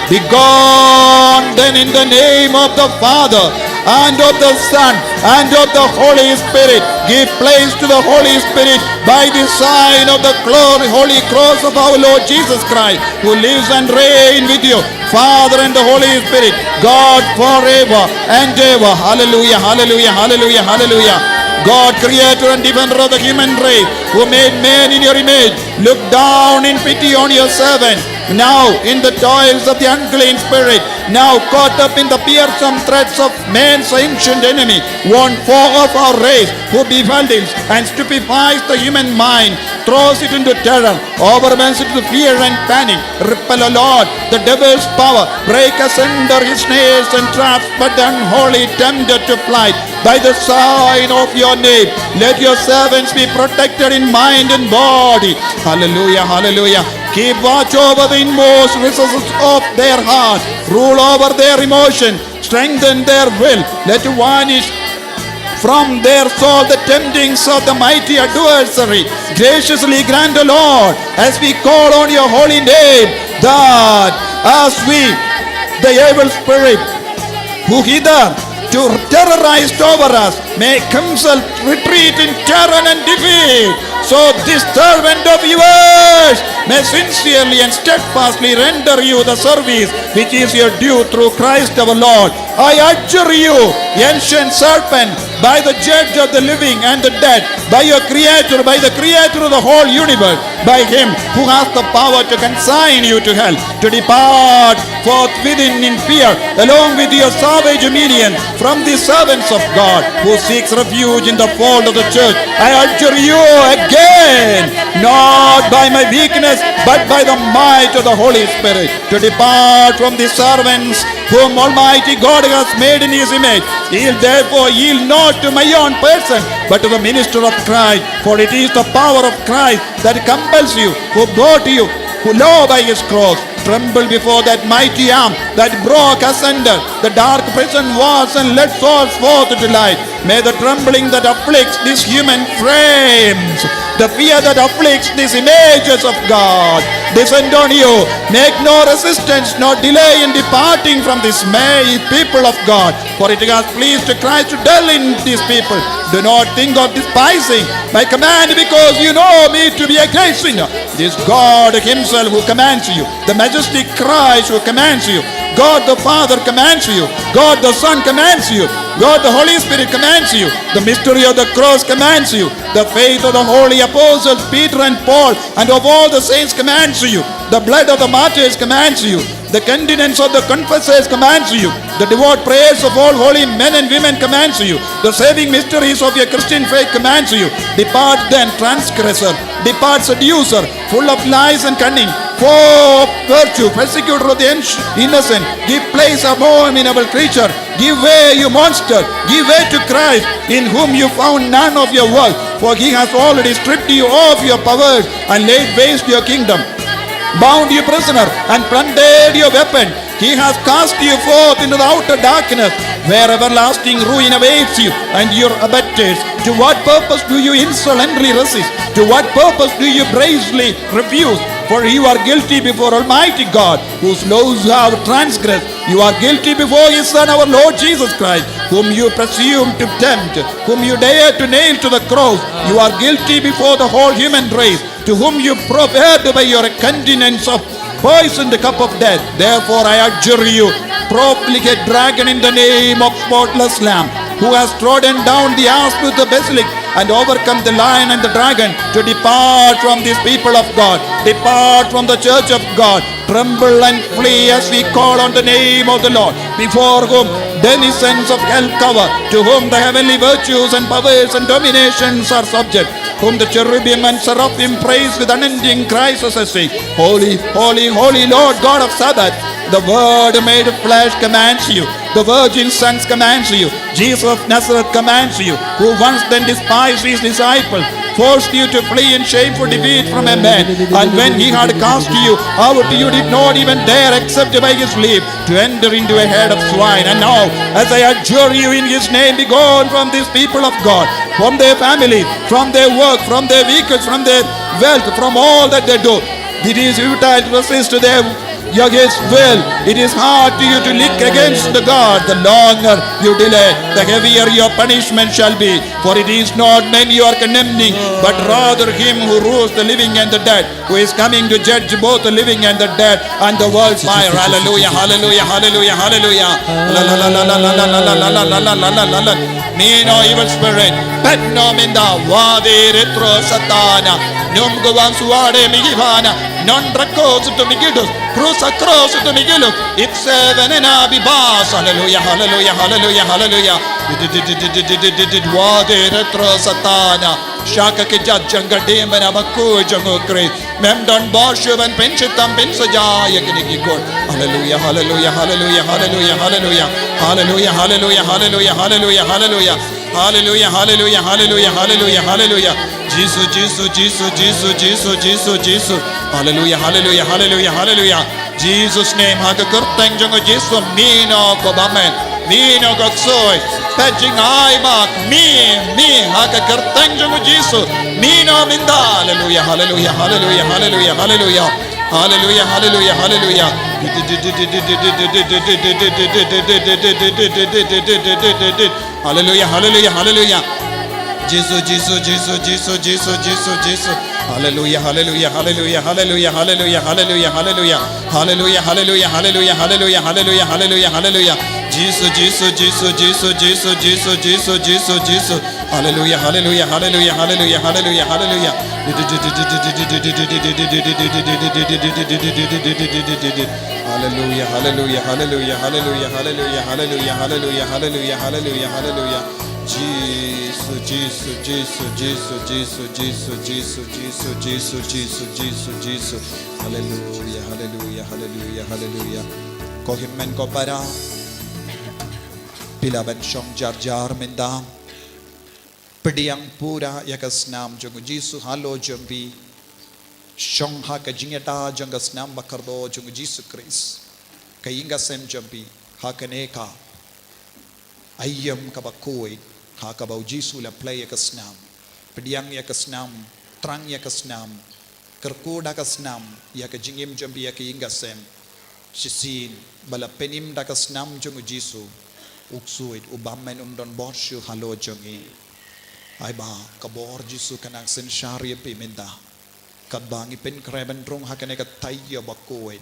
Begone then in the name of the Father, and of the Son, and of the Holy Spirit. Give place to the Holy Spirit by the sign of the glory, holy cross of our Lord Jesus Christ, who lives and reigns with you, Father and the Holy Spirit, God forever and ever. Hallelujah, hallelujah, hallelujah, hallelujah. God, creator and defender of the human race, who made man in your image, look down in pity on your servant, now in the toils of the unclean spirit, Now caught up in the fearsome threats of man's ancient enemy, one foe of our race, who befuddles and stupefies the human mind, throws it into terror, overwhelms it with fear and panic. Repel, O Lord, the devil's power, break asunder his snares and traps, but the unholy tempter to flight. By the sign of your name, let your servants be protected in mind and body. Hallelujah, hallelujah. Keep watch over the inmost recesses of their heart. Rule over their emotion. Strengthen their will. Let vanish from their soul the temptings of the mighty adversary. Graciously grant, O Lord, as we call on your holy name, that as we, the evil spirit, who hither to terrorize over us, may himself retreat in terror and defeat. So this servant of yours may sincerely and steadfastly render you the service which is your due through Christ our Lord. I adjure you, ancient serpent, by the judge of the living and the dead, by your creator, by the creator of the whole universe, by him who has the power to consign you to hell, to depart forth within in fear, along with your savage minion, from the servants of God, who seeks refuge in the fold of the church. I adjure you again, not by my weakness, but by the might of the Holy Spirit, to depart from the servants whom Almighty God has made in his image. Yield therefore, yield not to my own person, but to the minister of Christ. For it is the power of Christ that compels you, who brought you, who law by his cross. Tremble before that mighty arm that broke asunder the dark prison walls and led souls forth to light. May the trembling that afflicts these human frames, the fear that afflicts these images of God, descend on you. Make no resistance nor delay in departing from this may people of God, for it has pleased Christ to dwell in these people. Do not think of despising my command, because you know me to be a great sinner. This God himself who commands you, the majestic Christ who commands you, God the Father commands you, God the Son commands you, God the Holy Spirit commands you, the mystery of the cross commands you, the faith of the holy apostles Peter and Paul and of all the saints commands you, the blood of the martyrs commands you, the continence of the confessors commands you, the devout prayers of all holy men and women commands you, the saving mysteries of your Christian faith commands you. Depart then, transgressor, depart, seducer, full of lies and cunning, foe of virtue, persecutor of the innocent, give place, abominable creature, give way, you monster, give way to Christ, in whom you found none of your work, for he has already stripped you of your powers and laid waste your kingdom, bound you prisoner and plundered your weapon. He has cast you forth into the outer darkness, where everlasting ruin awaits you and your abettors. To what purpose do you insolently resist? To what purpose do you bravely refuse? For you are guilty before Almighty God, whose laws you have transgressed. You are guilty before his Son, our Lord Jesus Christ, whom you presume to tempt, whom you dare to nail to the cross. You are guilty before the whole human race, to whom you proffered by your continence of poisoned cup of death. Therefore, I adjure you, profligate dragon, in the name of spotless Lamb, who has trodden down the asp of the basilisk and overcome the lion and the dragon, to depart from this people of God, depart from the church of God. Tremble and flee as we call on the name of the Lord, before whom denizens of hell cower, to whom the heavenly virtues and powers and dominations are subject, whom the cherubim and seraphim praise with unending cries as they say, "Holy, holy, holy, Lord God of Sabbath, the Word made flesh commands you, the virgin sons commands you, Jesus of Nazareth commands you, who once then despised his disciples, forced you to flee in shameful defeat from a man, and when he had cast you out, you did not even dare, except by his leave, to enter into a herd of swine. And now, as I adjure you in his name, be gone from these people of God, from their family, from their work, from their vehicles, from their wealth, from all that they do. It is futile to resist their, your his will. It is hard to you to lick against the God. The longer you delay, the heavier your punishment shall be. For it is not men you are condemning, but rather him who rules the living and the dead, who is coming to judge both the living and the dead and the world fire. Hallelujah, hallelujah, hallelujah, hallelujah. Lean, O evil spirit, pet nom in the wadi retro satana, num gowang suade migivana, non rako sutu migidus. Krus ha krus ito mi giluk. Ipse venena bibas. Haleluya, haleluya, haleluya, haleluya. Did, did, did, did, did, did, did, did, did, wa de retro satana. Shaka ki jat jang ka dem bana baku jong u Khrist. Mem don bor shu ban pynchitam pynsaja ïa kine ki kot. Haleluya, haleluya, haleluya, haleluya, haleluya. Haleluya, haleluya, haleluya, haleluya, haleluya. Haleluya, haleluya, haleluya, haleluya, haleluya. Jisu, Jisu, Jisu, Jisu, Jisu, Jisu, Jisu. Haleluya, haleluya, haleluya, haleluya. Jesus name, ha ka kyrteng jong u Jisu, mih noh ko bammen. Mih noh ko ksuid. Peit jingai bak, mih, mih, ha ka kyrteng jong u Jisu. Mih noh mynta. Haleluya, haleluya, haleluya, haleluya, haleluya. Haleluya, haleluya, haleluya. Haleluya, haleluya, haleluya. Jisu, Jisu, Jisu, Jisu, Jisu, Jisu, Jisu. Haleluya, haleluya, haleluya, haleluya, haleluya, haleluya, haleluya. Haleluya, haleluya, haleluya, haleluya, haleluya, haleluya, haleluya. Jisu, Jisu, Jisu, Jisu, Jisu, Jisu, Jisu, Jisu, Jisu. Haleluya, haleluya, haleluya, haleluya, haleluya, haleluya. Haleluya, haleluya, haleluya, haleluya, haleluya, haleluya, haleluya, haleluya, haleluya, haleluya, haleluya. Jisu, Jisu, Jisu, Jisu, Jisu, Jisu, Jisu, Jisu, Jisu, Jisu, Jisu, Jisu. Haleluya, haleluya, haleluya, haleluya. Ko hynmen ko para, phi lah ban shong jar jar mynta. Pdiang pura ïa ka snam jong u Jisu halor jong phi. Shong ha ka jingïada jong ka snam ba kordor jong u Jisu Khrist. Ka ïing ka sem jong phi ha kane ka aïom kaba khuid, ha kaba u Jisu u la plie ïa ka snam. Pdiang ïa ka snam, trang ïa ka snam, kyrkhu da ka snam ïa ka jingim jong phi, ïa ka ïing ka sem. Shisien ba la pynim da ka snam jong u Jisu, u ksuid, u bammen um don bor shuh halor jong ngi. Ai ba ka bor Jisu kan nang synshar ïa phi mynta. Katba ngi pynkhreh ban rung ha kane ka taïew ba khuid,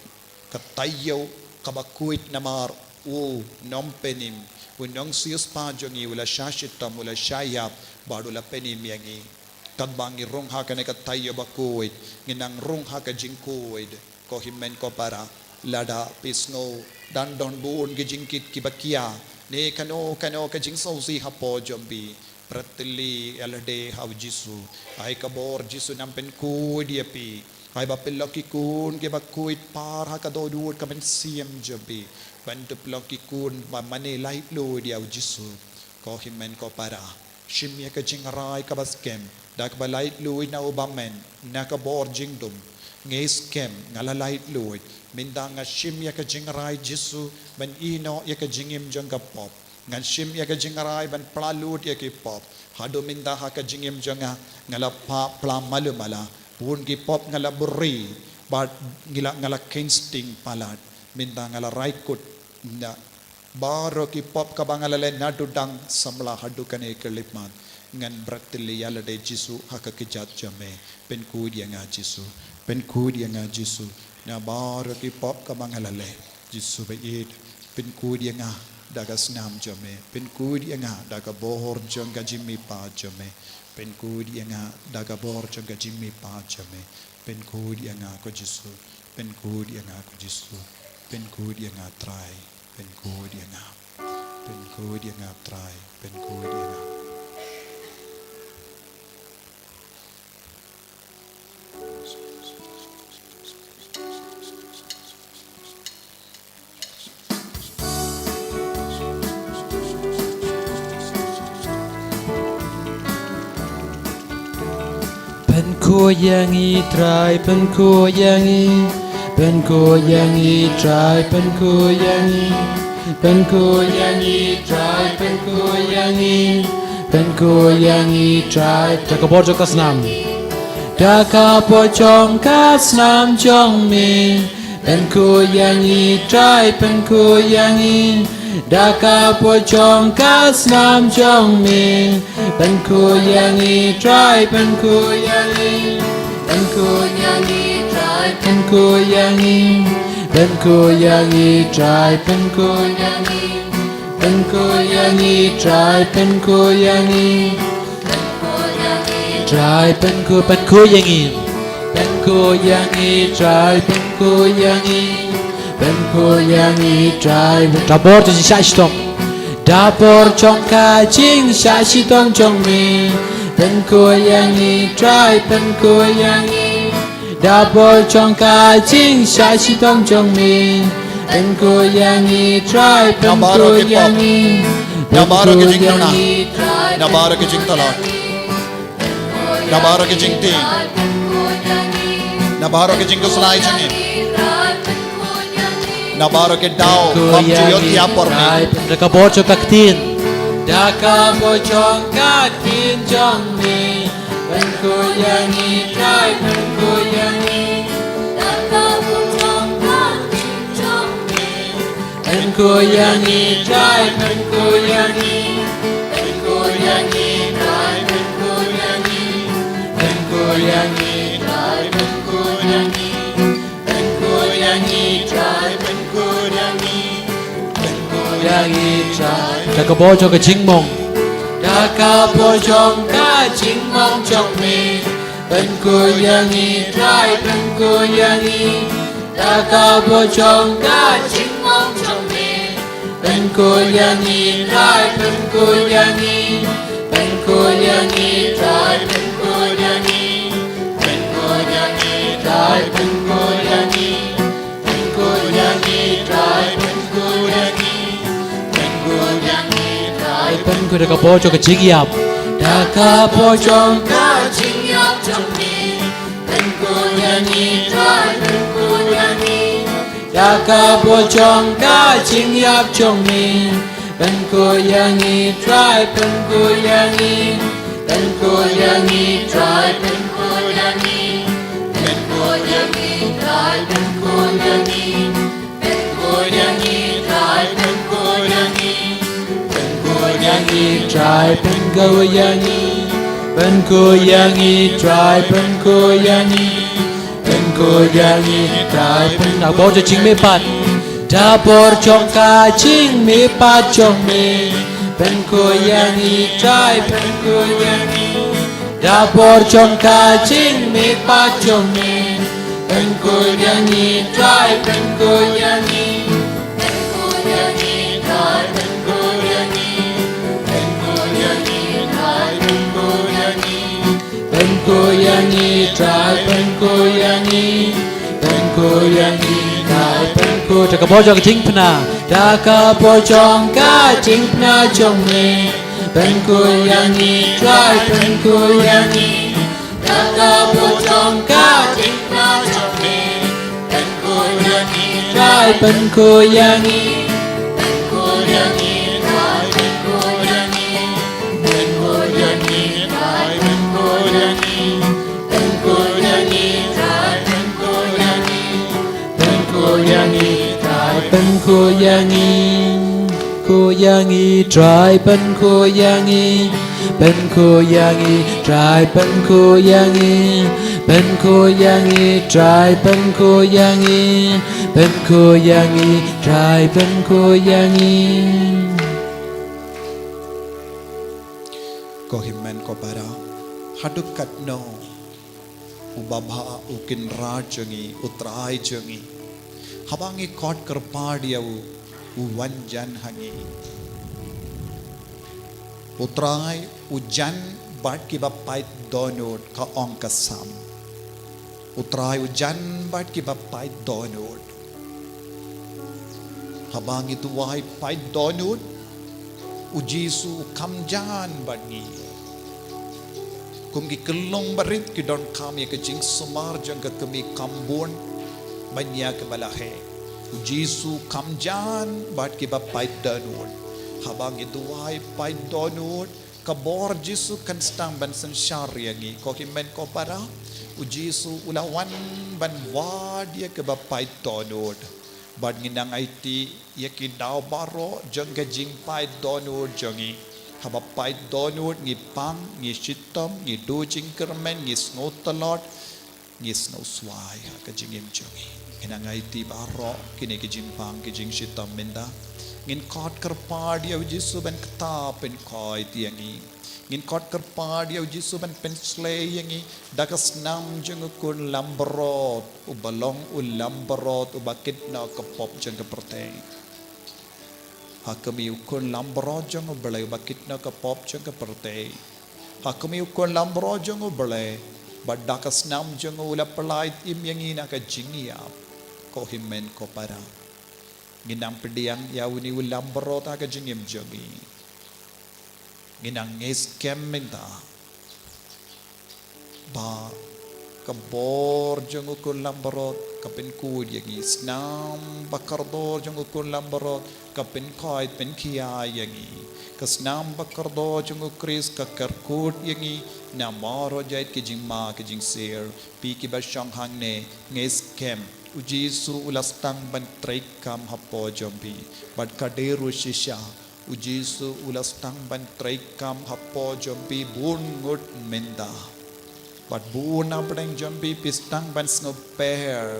ka taïew kaba khuid namar u nongpynim, u nongsiewspah jong ngi u la shah shitom, u la shah ïap bad u la pynim ïa ngi. Katba ngi rung ha kane ka taïew ba khuid, ngi nang rung ha ka jingkhuid. Ko hynmen ko para, lada phi sngew dang don bun ki jingkit kiba khia ne kano kano ka jingsngewsih hapoh jong phi, pyrthei ïa lade ha u Jisu. Ai ka bor Jisu nang pynkhuid ïa phi. Ai ba phin long ki khun kiba khuid paw ha ka dohnud ka mynsiem jong phi. Ban da phi long ki khun ba mane laitluid ïa u Jisu. Ko hynmen ko para, shim ïa ka jingrai kaba skhem da kaba laitluid na u bammen, na ka bor jingdum. Ngi skhem, nga la laitluid. Mynta nga shim ïa ka jingrai Jisu ban ïehnoh ïa ka jingim jong ka pop. Ngan shim ïa ka jingrai ban pynlut ïa ki pop. Haduh mynta ha ka jingim jong nga, nga la pynlut malu mala. Bun ki pop nga la buhrieh bad nga la, nga la kheiñ sting palat. Mynta nga la rai kut na baroh ki pop kaba nga la leh naduh dang samla haduh kane ka khyllipmat. Ngan bret ïa lade Jisu ha ka kjat jong me. Pynkhuid ïa nga Jisu. Pynkhuid ïa nga Jisu. Na baroh ki pop kaba nga la leh. Jisu ba ïeit. Pynkhuid ïa nga da ka snam jong me. Pynkhuid ïa nga da ka bor jong ka jingmihpat jong me. Pynkhuid ïa nga da ka bor jong ka jingmihpat jong me. Pynkhuid ïa nga ko Jisu. Pynkhuid ïa nga ko Jisu. Pynkhuid ïa nga Trai. Pynkhuid ïa nga. Pynkhuid ïa nga Trai. Pynkhuid ïa nga. Pynkhuid ïa ngi Trai, pynkhuid ïa ngi. Pynkhuid ïa ngi Trai, pynkhuid ïa ngi. Pynkhuid ïa ngi Trai, pynkhuid ïa ngi. Pynkhuid ïa ngi Trai. Da ka bor jong ka snam. Da ka bor jong ka snam jong me. Pynkhuid ïa ngi Trai, pynkhuid ïa ngi. Da ka bor jong ka snam jong me. Pynkhuid ïa ngi Trai, pynkhuid ïa ngi. Pynkhuid ïa ngi Trai, pynkhuid ïa ngi. Pynkhuid ïa ngi Trai, pynkhuid ïa ngi. Pynkhuid ïa ngi Trai, pynkhuid ïa ngi. Trai, pynkhuid, pynkhuid ïa ngi. Pynkhuid ïa ngi Trai, pynkhuid ïa ngi. Pynkhuid ïa ngi Trai, pyn- Da bor jong ka jingshah shitom. Da bor jong ka jingshah shitom jong me. Pynkhuid ïa ngi Trai, pynkhuid ïa ngi. Da bor jong ka jingshah shitom jong me. Pynkhuid ïa ngi Trai, pynkhuid ïa ngi. Na baroh ki jingduna, na baroh ki jingtlot, na baroh ki jingtieng, na baroh ki jingkhuslai jong ngi, na baroh ki daw bym ju ïoh ïa por me. Da ka bor jong ka ktien. Da ka bor jong ka ktien jong me. Pynkhuid ïa ngi Trai, pynkhuid ïa ngi. Da ka bor jong ka ktien jong me. Pynkhuid ïa ngi Trai, pynkhuid ïa ngi. Pynkhuid ïa ngi Trai, pynkhuid ïa ngi. Pynkhuid ïa ngi Trai, pynkhuid ïa ngi. Pynkhuid ïa ngi Trai, pynkhuid ïa ngi. Pynkhuid ïa ngi Trai. Da ka bor jong ka jingmong. Da ka bor jong ka jingmong jong me. Pynkhuid ïa ngi Trai, pynkhuid ïa ngi. Da ka bor jong ka jingmong jong me. Pynkhuid ïa ngi Trai, pynkhuid ïa ngi. Pynkhuid ïa ngi Trai, pynkhuid ïa ngi. Pynkhuid ïa ngi Trai, pynkhuid ïa ngi. Pynkhuid ïa ngi Trai, pynkhuid ïa ngi. Pynkhuid ïa ngi Trai, pynkhuid. Da ka bor jong ka jingïap. Da ka bor jong ka jingïap jong me. Pynkhuid ïa ngi Trai, pynkhuid ïa ngi. Da ka bor jong ka jingïap jong me. Pynkhuid ïa ngi Trai, pynkhuid ïa ngi. Pynkhuid ïa ngi Trai, pynkhuid ïa ngi. Pynkhuid ïa ngi Trai, pynkhuid ïa ngi. Pynkhuid ïa ngi Trai, pynkhuid ïa ngi. Pynkhuid ïa ngi Trai, pynkhuid ïa ngi. Pynkhuid ïa ngi Trai, pynkhuid ïa ngi. Pynkhuid ïa ngi Trai, pyn- Da bor jong ka jingmihpat. Da bor jong ka jingmihpat jong me. Pynkhuid ïa ngi Trai, pynkhuid ïa ngi. Da bor jong ka jingmihpat jong me. Pynkhuid ïa ngi Trai, pynkhuid ïa ngi. Pynkhuid ïa ngi Trai, pynkhuid ïa ngi. Pynkhuid ïa ngi Trai, pynkhuid ïa ngi. Pynkhuid ïa ngi Trai, pynkhuid ïa ngi. Pynkhuid ïa ngi Trai, pynkhuid. Da ka bor jong ka jingpynah. Da ka bor jong ka jingpynah jong me. Pynkhuid ïa ngi Trai, pynkhuid ïa ngi. Da ka bor jong ka jingpynah jong me. Pynkhuid ïa ngi Trai, pynkhuid ïa ngi. Pynkhuid ïa ngi Trai, pynkhuid ïa ngi. Pynkhuid ïa ngi Trai, pynkhuid ïa ngi. Pynkhuid ïa ngi Trai, pynkhuid ïa ngi. Pynkhuid ïa ngi Trai, pynkhuid ïa ngi. Khuid ïa ngi Trai, pynkhuid ïa ngi. Pynkhuid ïa ngi Trai, pynkhuid ïa ngi. Pynkhuid ïa ngi Trai, pynkhuid ïa ngi. Pynkhuid ïa ngi Trai, pynkhuid ïa ngi. Ko hynmen ko para, haduh katno u babha, u kynrad jong ngi, u Trai jong ngi, haba ngi khot kyrpad ïa u, u wan jan ha ngi. U Trai u jan bad kiba pait dohnud, ka ong ka Salm. U Trai u jan bad kiba pait dohnud. Haba ngi duwai pait dohnud, u Jisu u kham jan bad ngi. Kum ki khyllung barit ki donkam ïa ka jingsumar jong ka kmie kham bun ban ïa kaba la heh. U Jisu u kham jan bad kiba pait dohnud. Haba ngi duwai pait dohnud, ka bor Jisu kan sdang ban synshar ïa ngi. Ko hynmen ko para, u Jisu u la wan ban wad ïa kiba pait dohnud. Bad ngin nang aiti ïa ki daw baroh jong ka jingpait dohnud jong ngi. Haba pait dohnud ngi pang, ngi shitom, ngi duh jingkyrmen, ngi sngew tlot, ngi sngew swai ha ka jingim jong ngi. Ngin nang aiti baroh kine ki jingpang ki jingshitom mynta. Ngin khot kyrpad ïa u Jisu ban ktah pynkhuid ïa ngi. Ngin khot kyrpad ïa u Jisu ban pynslei ïa ngi da ka snam jong u khun langbrot, uba long u langbrot uba kit noh ka pop jong ka pyrthei. Ha khmih u khun langbrot jong u Blei uba kit noh ka pop jong ka pyrthei. Ha khmih u khun langbrot jong u Blei, ba da ka snam jong u la pyllait im ïa ngi na ka jingïap. Ko hynmen ko para, ngin nang pdiang ïa une u langbrot ha ka jingim jong ngi. Ngin nang ngeit skhem mynta ba ka bor jong u khun langbrot ka pynkhuid ïa ngi. Snam ba kordor jong u khun langbrot ka pynkhuid pynkhia ïa ngi. Ka snam ba kordor jong u Khrist ka kyrkhu ïa ngi na baroh jait ki jingma ki jingsir. Phi kiba shong hangne, ngeit skhem, u Jisu u la sdang ban treikam hapoh jong phi. Bad ka dei ruh shisha, u Jisu u la sdang ban treikam hapoh jong phi bun ngut mynta. Bad bun na pdeng jong phi phi sdang ban sngewper.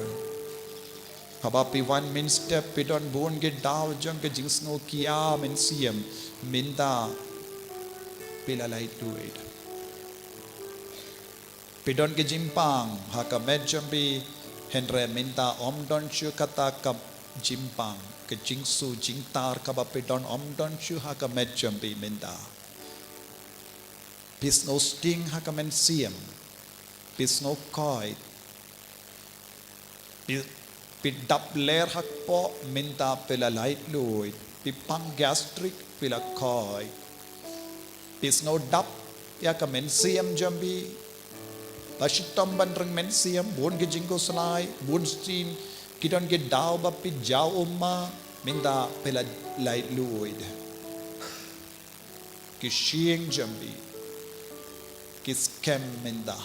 Haba phi wan mynstep phi don bun ki daw jong ka jingsngewkhia mynsiem, mynta phi la lait luid. Phi don ka jingpang ha ka met jong phi, hynrei mynta ym don shuh kata ka jingpang, ka jingsu jingtar kaba phi don ym don shuh ha ka met jong phi mynta. Phi sngew sting ha ka mynsiem, phi sngew koit, phi, phi dap ler ha kpoh, mynta phi la lait luid, phi pang gastric, phi la koit. Phi sngew dap ïa ka mynsiem jong phi. La shitom ban ring mynsiem, bun ki jingkhuslai, bun sien ki don ki daw ba phi jaw ummat, mynta phi la lait luid. Ki shyieng jong phi ki skhem mynta.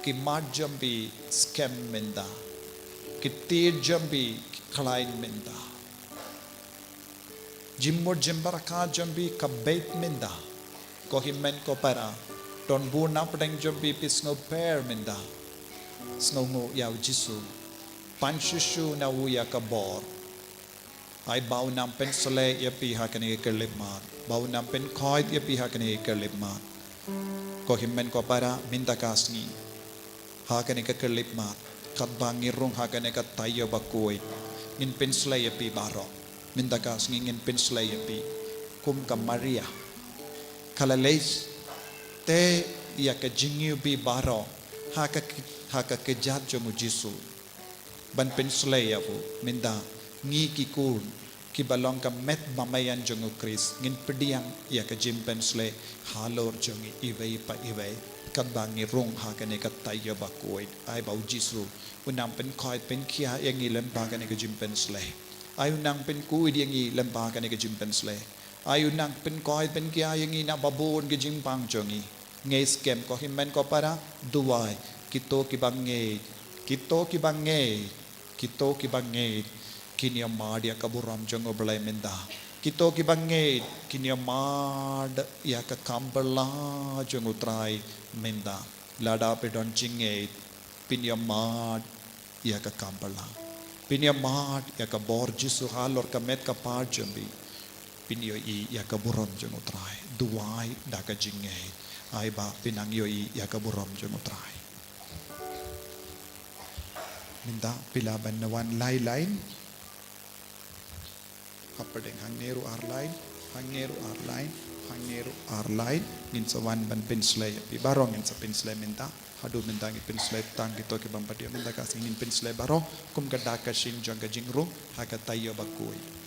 Ki mat jong phi skhem mynta. Ki tied jong phi ki khlaiñ mynta. Jingmut jingpyrkhat jong phi ka beit mynta. Ko hynmen ko para, don bun na pdeng jong phi phi sngewper mynta. Sngewnguh ïa u Jisu. Pan shuh shuh na u ïa ka bor. Ai ba u nang pynsleh ïa phi ha kane ka khyllipmat. Ba u nang pynkhuid ïa phi ha kane ka khyllipmat. Ko hynmen ko para, mynta ka sngi, ha kane ka khyllipmat, katba ngi rung ha kane ka taïew bakhuid, ngin pynsleh ïa phi baroh. Mynta ka sngi ngin pynsleh ïa phi. Kum ka Maria, ka la leit tei ïa ka jingïohi baroh ha ka, ha ka kjat jong u Jisu. Ban pynsleh ïa u, mynta ngi ki khun kiba long ka met bameiñ jong u Khrist, ngin pdiang ïa ka jingpynsleh halor jong ngi iwei pa iwei. Katba ngi rung ha kane ka taïew bakhuid, ai ba u Jisu u nang pynkhuid pynkhia ïa ngi lyngba kane ka jingpynsleh. Ai u nang pynkhuid ïa ngi lyngba kane ka jingpynsleh. Ai u nang pynkhuid pynkhia ïa ngi na ba bun ki jingpang jong ngi. Ngeit skhem ko hynmen ko para, duwai, kito kiba ngeit, kito kiba ngeit, kito kiba ngeit, kin ïa mad ïa ka burom jong u Blei mynta. Kito kiba ngeit, kin ïa mad ïa ka kam bylla jong u Trai mynta. Lada phi don jingngeit, phin ïa mad ïa ka kam bylla. Phin ïa mad ïa ka bor Jisu halor ka met ka phad jong phi. Phin ïohi ïa ka burom jong u Trai. Duwai da ka jingngeit. Ai ba phin nang ïohi ïa ka burom jong u Trai. Mynta phi lah ban wan lai line. Hapdeng hangne ruh ar line, hangne ruh ar line, hangne ruh ar line. Ngin sa wan ban pynsleh ïa phi baroh, ngin sa pynsleh mynta. Haduh mynta ngin pynsleh tang kito ki bym pat ïoh, mynta ka sngi ngin pynsleh baroh kum ka dak ka shin jong ka jingrung ha ka taïew bakhuid.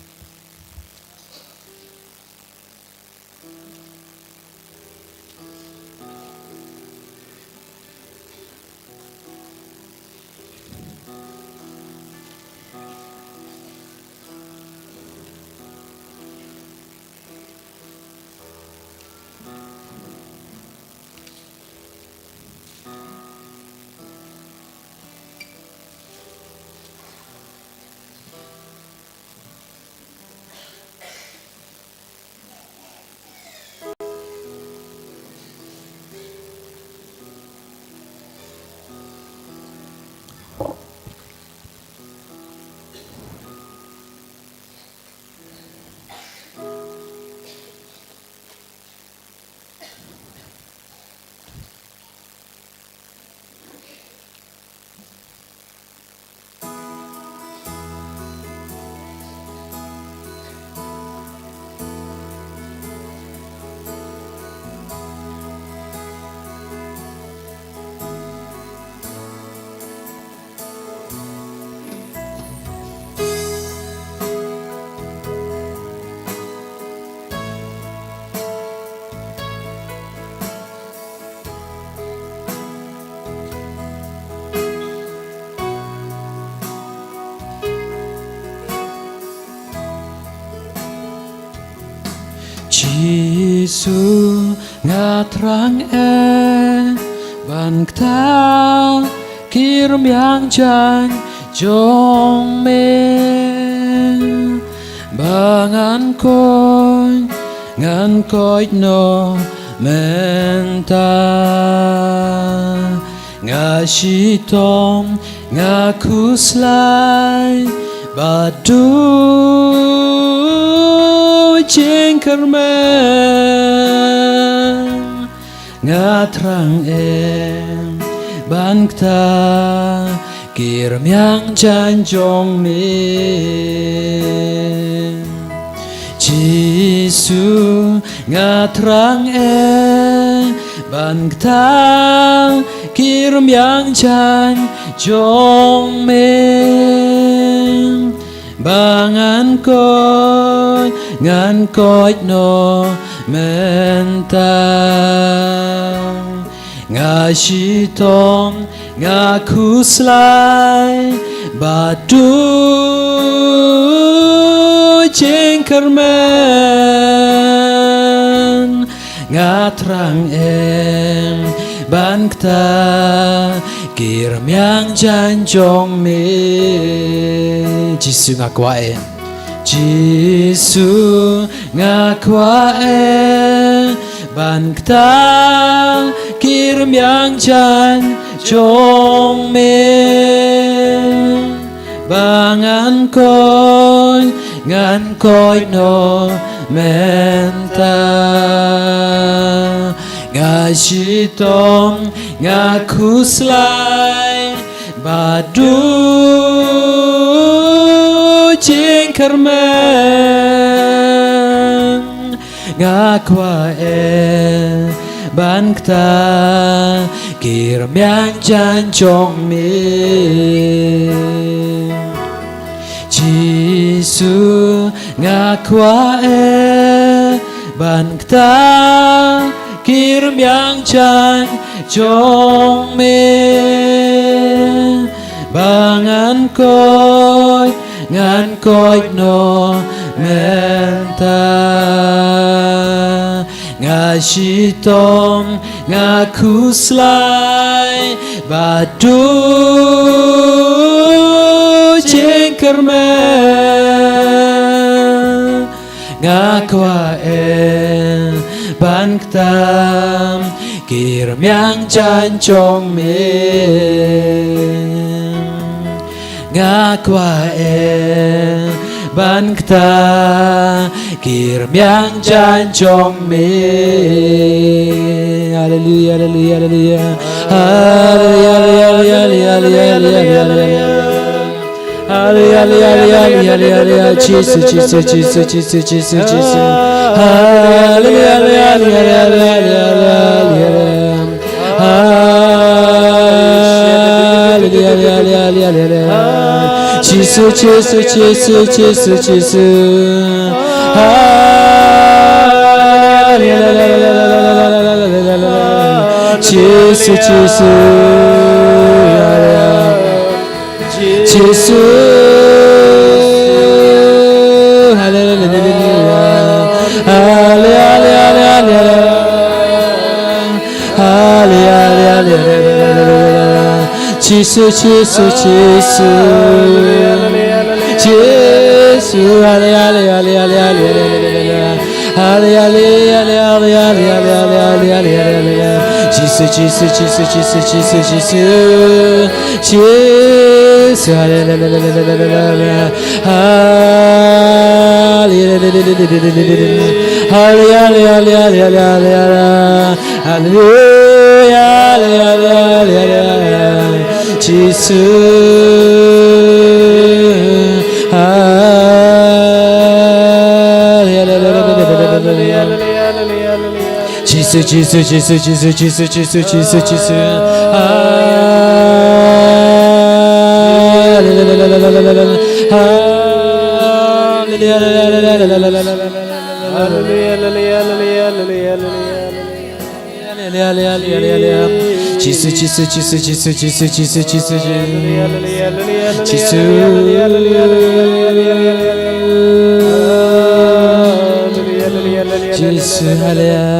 Jisu, nga thrang eh ban kta ki rmiang jaiñ jong me, ba ngan koit, ngan koit noh mynta. Nga shitom, nga khuslai bad duh jingkyrmen. Nga thrang eh ban kta ki rmiang jaiñ jong me. Jisu, nga thrang eh ban kta ki rmiang jaiñ jong me, ba ngan koit, ngan koit noh mynta. Nga shitom, nga khuslai bad duh jingkyrmen. Nga thrang eh ban kta ki rmiang jaiñ jong me. Jisu, nga kwah eh. Jisu, nga kwah eh ban kta ki rmiang jaiñ jong me, ba ngan koit, ngan koit noh mynta. Nga shitom, nga khuslai bad duh jingkyrmen. Nga kwah eh ban kta ki rmiang jaiñ jong me. Jisu, nga kwah eh ban kta ki rmiang jaiñ jong me, ba ngan koit, ngan koit noh mynta. Nga shitom, nga khuslai bad duh jingkyrmen. Nga kwah eh ban kta ki rmiang jaiñ jong me. Nga kwah eh ban kta ki rmiang jaiñ jong me. Hallelujah, hallelujah, hallelujah. Hallelujah, hallelujah, hallelujah, hallelujah, hallelujah. Hallelujah, hallelujah, hallelujah, hallelujah. Jisu, Jisu, Jisu, Jisu, Jisu, Jisu. Hallelujah, hallelujah, hallelujah, hallelujah, hallelujah. Hallelujah, hallelujah, hallelujah, hallelujah. Jisu, Jisu, Jisu, Jisu, Jisu. Hallelujah, Jisu, Jisu. Jisu. Hallelujah. Hallelujah. Hallelujah. Hallelujah. Jisu, Jisu, Jisu. Jisu. Hallelujah. Hallelujah, hallelujah, hallelujah. Jisu, Jisu, Jisu, Jisu, Jisu, Jisu. Jisu, hallelujah. Hallelujah, hallelujah, hallelujah. Hallelujah, hallelujah, hallelujah. Jisu. Hallelujah. Jisu, Jisu, Jisu, Jisu, Jisu, Jisu, Jisu, Jisu. Hallelujah. Hallelujah. Jisu, Jisu, Jisu, Jisu, Jisu, Jisu, Jisu. Jisu. Haleluya.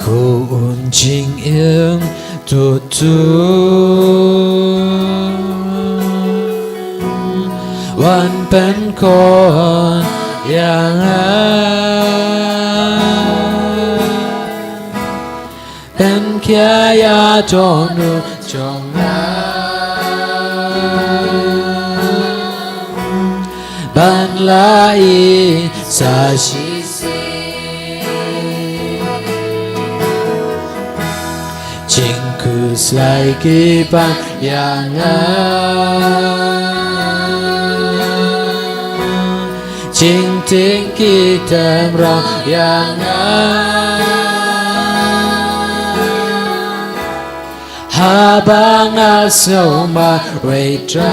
Ko un jingim tutu wan pynkhuid ïa nga. Pynkhia ïa uto uno jong nga ban la ïeit sa shisien. Jingkhuslai ki pan ïa nga. Jingtieng ki tymmen ïa nga. Haba nga sngew marwei Trai.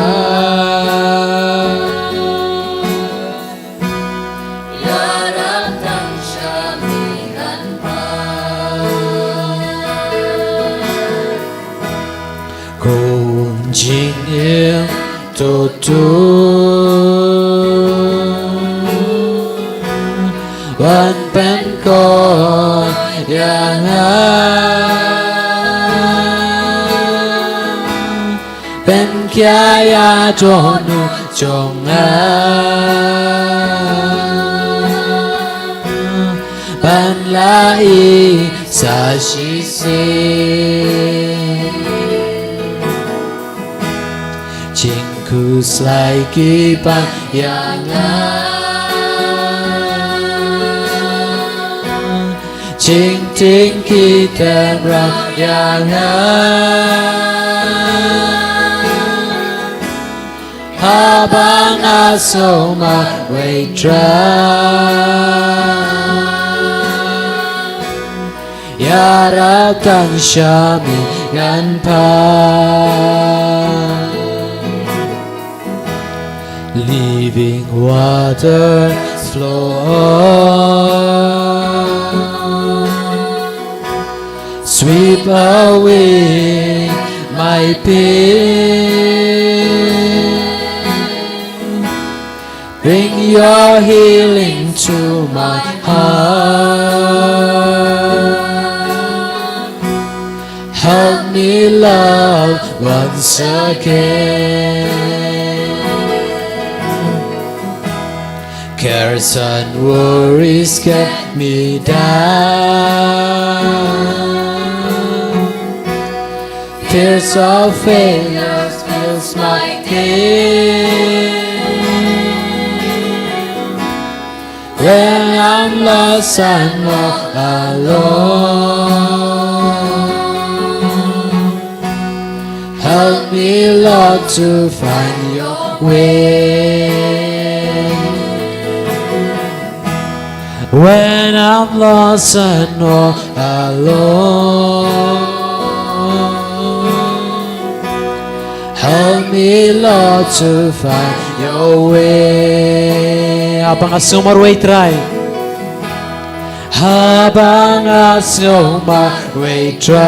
Ïarap tang sha me ngan pan. Ko un jingim tutu wan pynkhuid ïa nga. Pynkhia ïa uto uno jong nga ban la ïeit sa shisien. Jingkhuslai ki pan ïa nga. Jingtieng ki tymmen ïa nga. Haba nga sngew marwei Trai. Ïarap tang sha me ngan pan. Living waters flow on. Sweep away my pain. Bring your healing to my heart. Help me love once again. Cares and worries get me down. Fears of failure fills my day. When I'm lost and all alone, help me, Lord, to find your way. When I'm lost and all alone, help me, Lord, to find your way. Haba nga sngew marwei Trai. Haba nga sngew marwei Trai.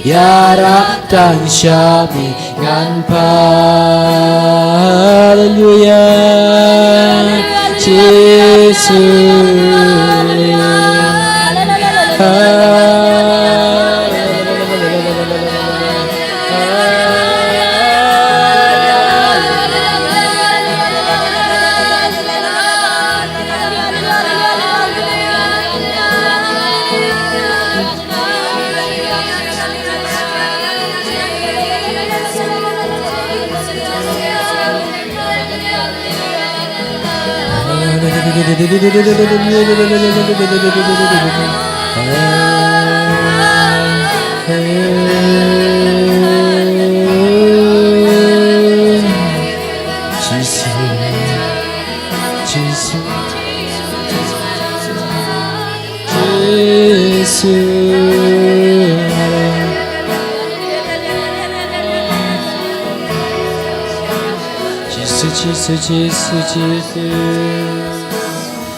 Ïarap tang sha me ngan pan. Haleluya. Jisu. Jisu. Jisu, Jisu, Jisu, Jisu.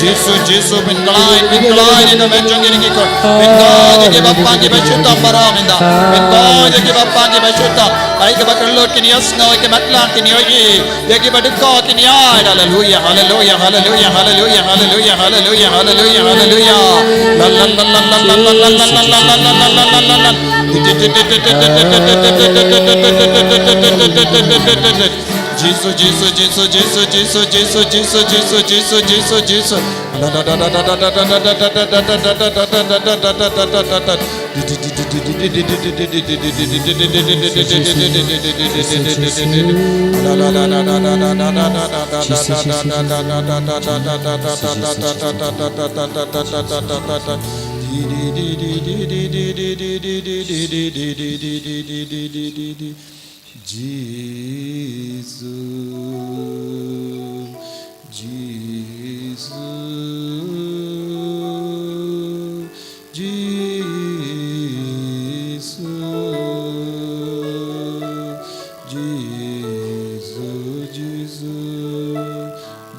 Jisu, Jisu, pynkylla, pynkylla ïa ka met jong ngi, pynkylla ïa ki bapang ki ba shu tam baroh mynta. Pynkylla ïa ki bapang ki ba shu tam. Ai ka ba kyllut kin ïohsngew, ai ka matlang kin ïohi. Ïa ki ba dukha kin ïaid. Haleluya, haleluya, haleluya, haleluya, haleluya, haleluya, haleluya, haleluya. La, la, la, la, la. Jisu, Jisu, Jisu. Jisu, Jisu, Jisu, Jisu, Jisu.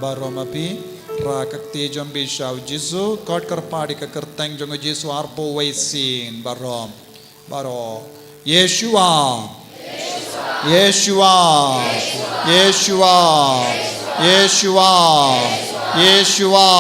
Baroh ma phi, rah ka kti jong phi sha u Jisu, khot kyrpad ïa ka kyrteng jong u Jisu arphew wei sien, baroh. Baroh. Yeshua. Yeshua. Yeshua. Yeshua, Yeshua,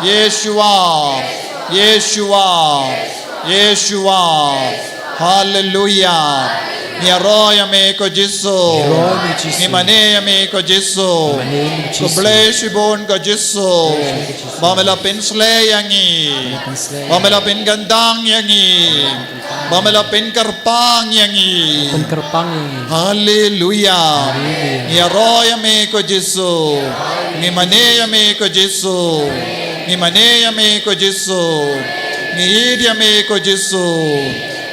Yeshua, Yeshua, Yeshua. Haleluya. Ngi ïaroh ïa me ko Jisu. Ngi ïaroh ïa me Jisu. Ngi mane ïa me ko Jisu. Ngi mane ïa me Jisu. Khublei shibun ko Jisu. Khublei shibun ko Jisu. Ba me la pynsleh ïa ngi. Ba me la pynsleh. Ba me la pynkyndang ïa ngi. Ba me la pynkyrpang ïa ngi. Pynkyrpang ïa ngi. Haleluya. Haleluya. Ngi ïaroh ïa me ko Jisu. Ngi mane ïa me ko Jisu. Ngi mane ïa me ko Jisu. Ngi ïeit ïa me ko Jisu.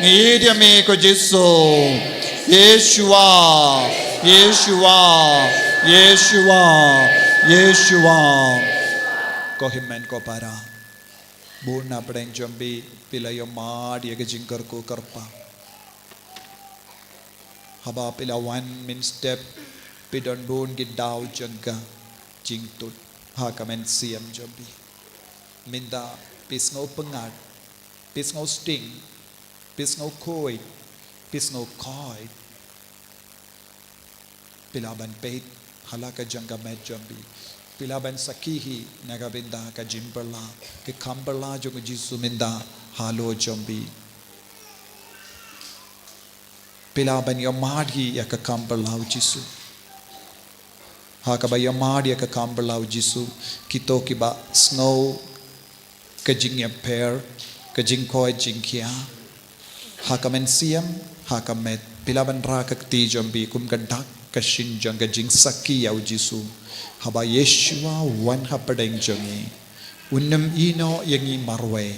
Ngi ïeit ïa me ko Jisu. Yeshua. Yeshua. Yeshua. Yeshua. Ko hynmen ko para. Bun na pdeng jong phi, phi la ïohmad ïa ka jingkyrkhu kyrpang. Haba phi la wan mynstep, phi don bun ki daw jong ka jingtut ha ka mynsiem jong phi. Mynta phi sngew pyngngad, phi sngew sting, phi sngew khuid, phi sngew khuid. Phi lah ban peit ha la ka jong ka met jong phi. Phi lah ban sakhi hi na ka bynta ka jingpyrshah, ka kam pyrshah jong u Jisu mynta halor jong phi. Phi lah ban ïohmad hi ïa ka kam pyrshah u Jisu. Ha kaba ïohmad ïa ka kam pyrshah u Jisu, kito kiba sngew ka jingïapher, ka jingkhuid jingkhiah ha ka mynsiem, ha ka met. Phi lah ban rah ka kti jong phi kum ka dak ka shin jong ka jingsakhi ïa u Jisu. Haba Yeshua u wan ha pdeng jong ngi, un nym ïehnoh ïa ngi marwei.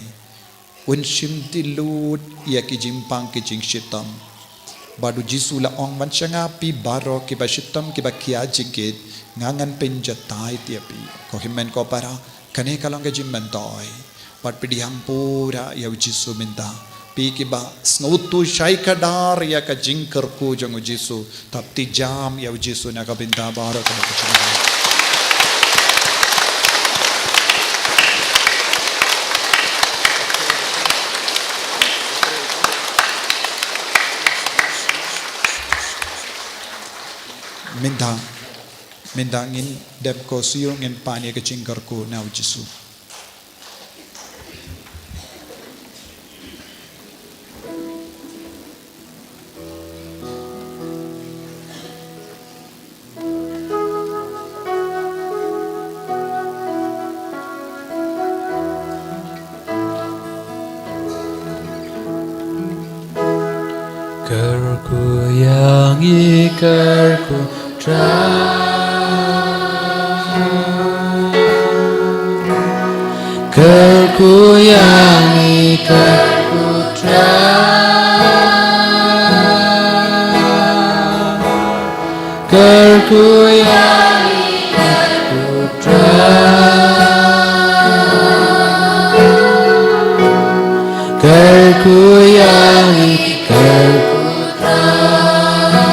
Un shim tylli lut ïa ki jingpang ki jingshitom. Bad u Jisu u la ong, wan sha nga phi baroh kiba shitom kiba khia jingkit, nga ngan pynjatai ïa phi. Ko hynmen ko para, kane ka long ka jingmyntoi. Bad pdiang pura ïa u Jisu mynta. Phi kiba sngewthuh shai kdar ïa ka jingkyrkhu jong u Jisu. Thap kti jam ïa u Jisu na ka bynta baroh kaba ka jingkyrkhu. Mynta, mynta ngin dep ko shu ngin pan ïa ka jingkyrkhu na u Jisu. Kyrkhu ïa ngi, kyrkhu Trai. Kyrkhu ïa ngi, kyrkhu Trai. Kyrkhu ïa ngi, kyrkhu Trai. Kyrkhu ïa ngi, kyrkhu Trai.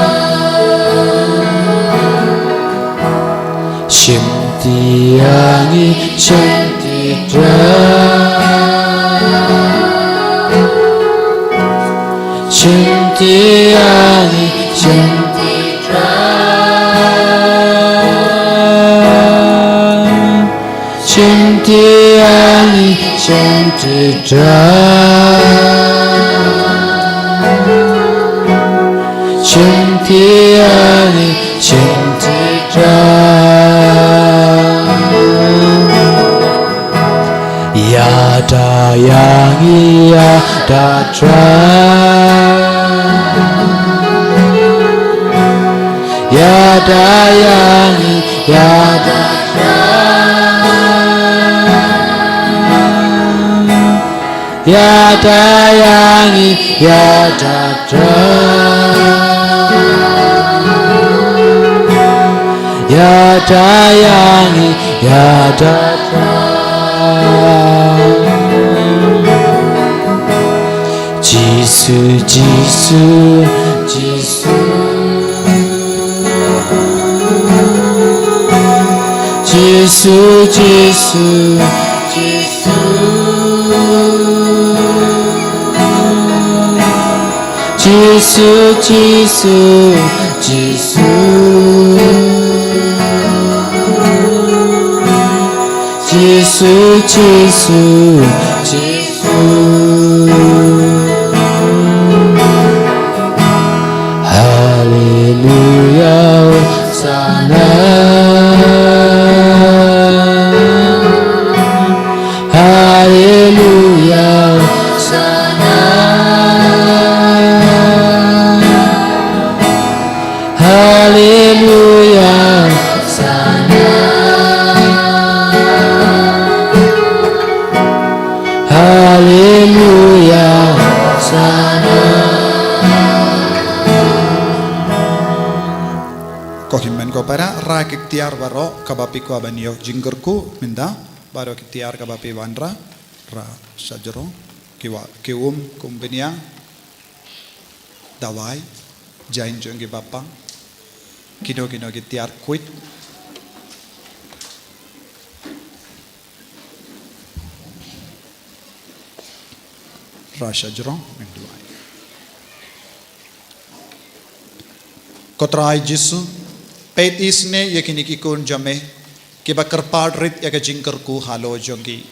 Ïa ngi shim ti trai. Shim ti ïa ngi shim ti trai. Shim ti ïa ngi shim ti trai. Shim ti ïa ngi shim ti trai. Ïada ïa ngi ïada trai. Ïada ïa ngi ïada trai. Ïada ïa ngi ïada trai. Ïada ïa ngi ïada trai. Jisu, Jisu, Jisu. Jisu, Jisu, Jisu. Jisu, Jisu, Jisu. Jisu, Jisu, Jisu. Haleluya, Hosana. Haleluya, Hosana. Haleluya, Hosana. Haleluya, Hosana. Ko hynmen ko para, ra ki tiar baroh kaba phi kwah ban ïoh jingkyrkhu mynta, baroh ki tiar kaba phi wanrah, ra shajrong, ki wah, ki um, kum bniang, dawai, jaiñ jong ki bapang, kino kino ki tiar kwit. Ra shajrong, ngin duwai. Ko Trai Jisu, peit isynei ïa kine ki khun jong me, kiba kyrpad rit ïa ka jingkyrkhu halor jong ki.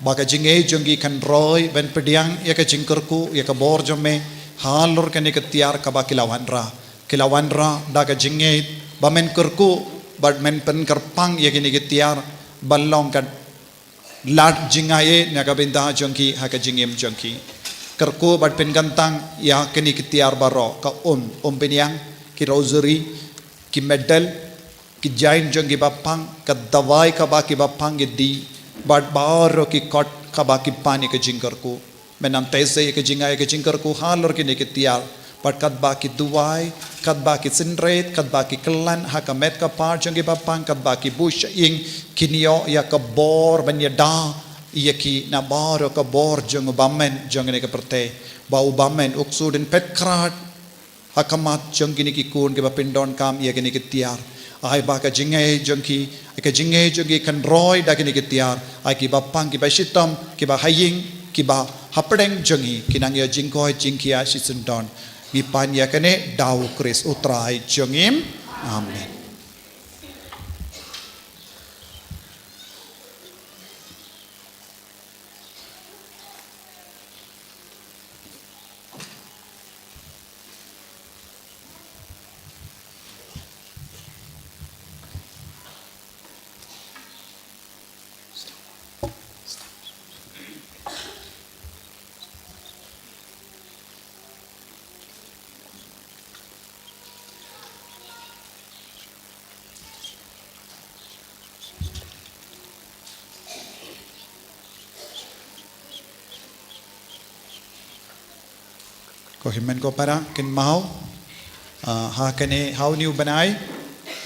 Ba ka jingngeit jong ki kan roi ban pdiang ïa ka jingkyrkhu ïa ka bor jong me halor kane ka tiar kaba ki la wanrah. Ki la wanrah da ka jingngeit ba men kyrkhu bad men pynkyrpang ïa kine ki tiar ban long ka lad jingaiei na ka bynta jong ki ha ka jingim jong ki. Kyrkhu bad pynkyntang ïa kine ki tiar baroh, ka um, um bniang, ki rosary, ki medal, ki jaiñ jong ki bapang, ka dawai kaba ki bapang ki die, bad baroh ki kot kaba ki pan ïa ka jingkyrkhu. Men ym tei seh ïa ka jingai ïa ka jingkyrkhu halor kine ki tiar, bad katba ki duwai, katba ki synrit, katba ki kyllan ha ka met ka par jong ki bapang, katba ki buh shyieng, kin ïoh ïa ka bor ban ïada ïa ki na baroh ka bor jong u bymman jong kane ka pyrthei, ba u bymman u ksuid peit krat ha khmat jong kine ki khun kiba pyndonkam ïa kine ki tiar. Ai ba ka jingngeit jong ki, ai ka jingngeit jong ki kan roi da kine ki tiar. Ai ki bapang kiba shitom, kiba ha ïing, kiba hapdeng jong ngi, kin nang ïoh jingkoit jingkhiah shisyndon. Ngi pan ïa kane da u Khrist u Trai jong ngi. Amen. Ko hynmen ko para, kynmaw, ah, ha kane ha une u bnai,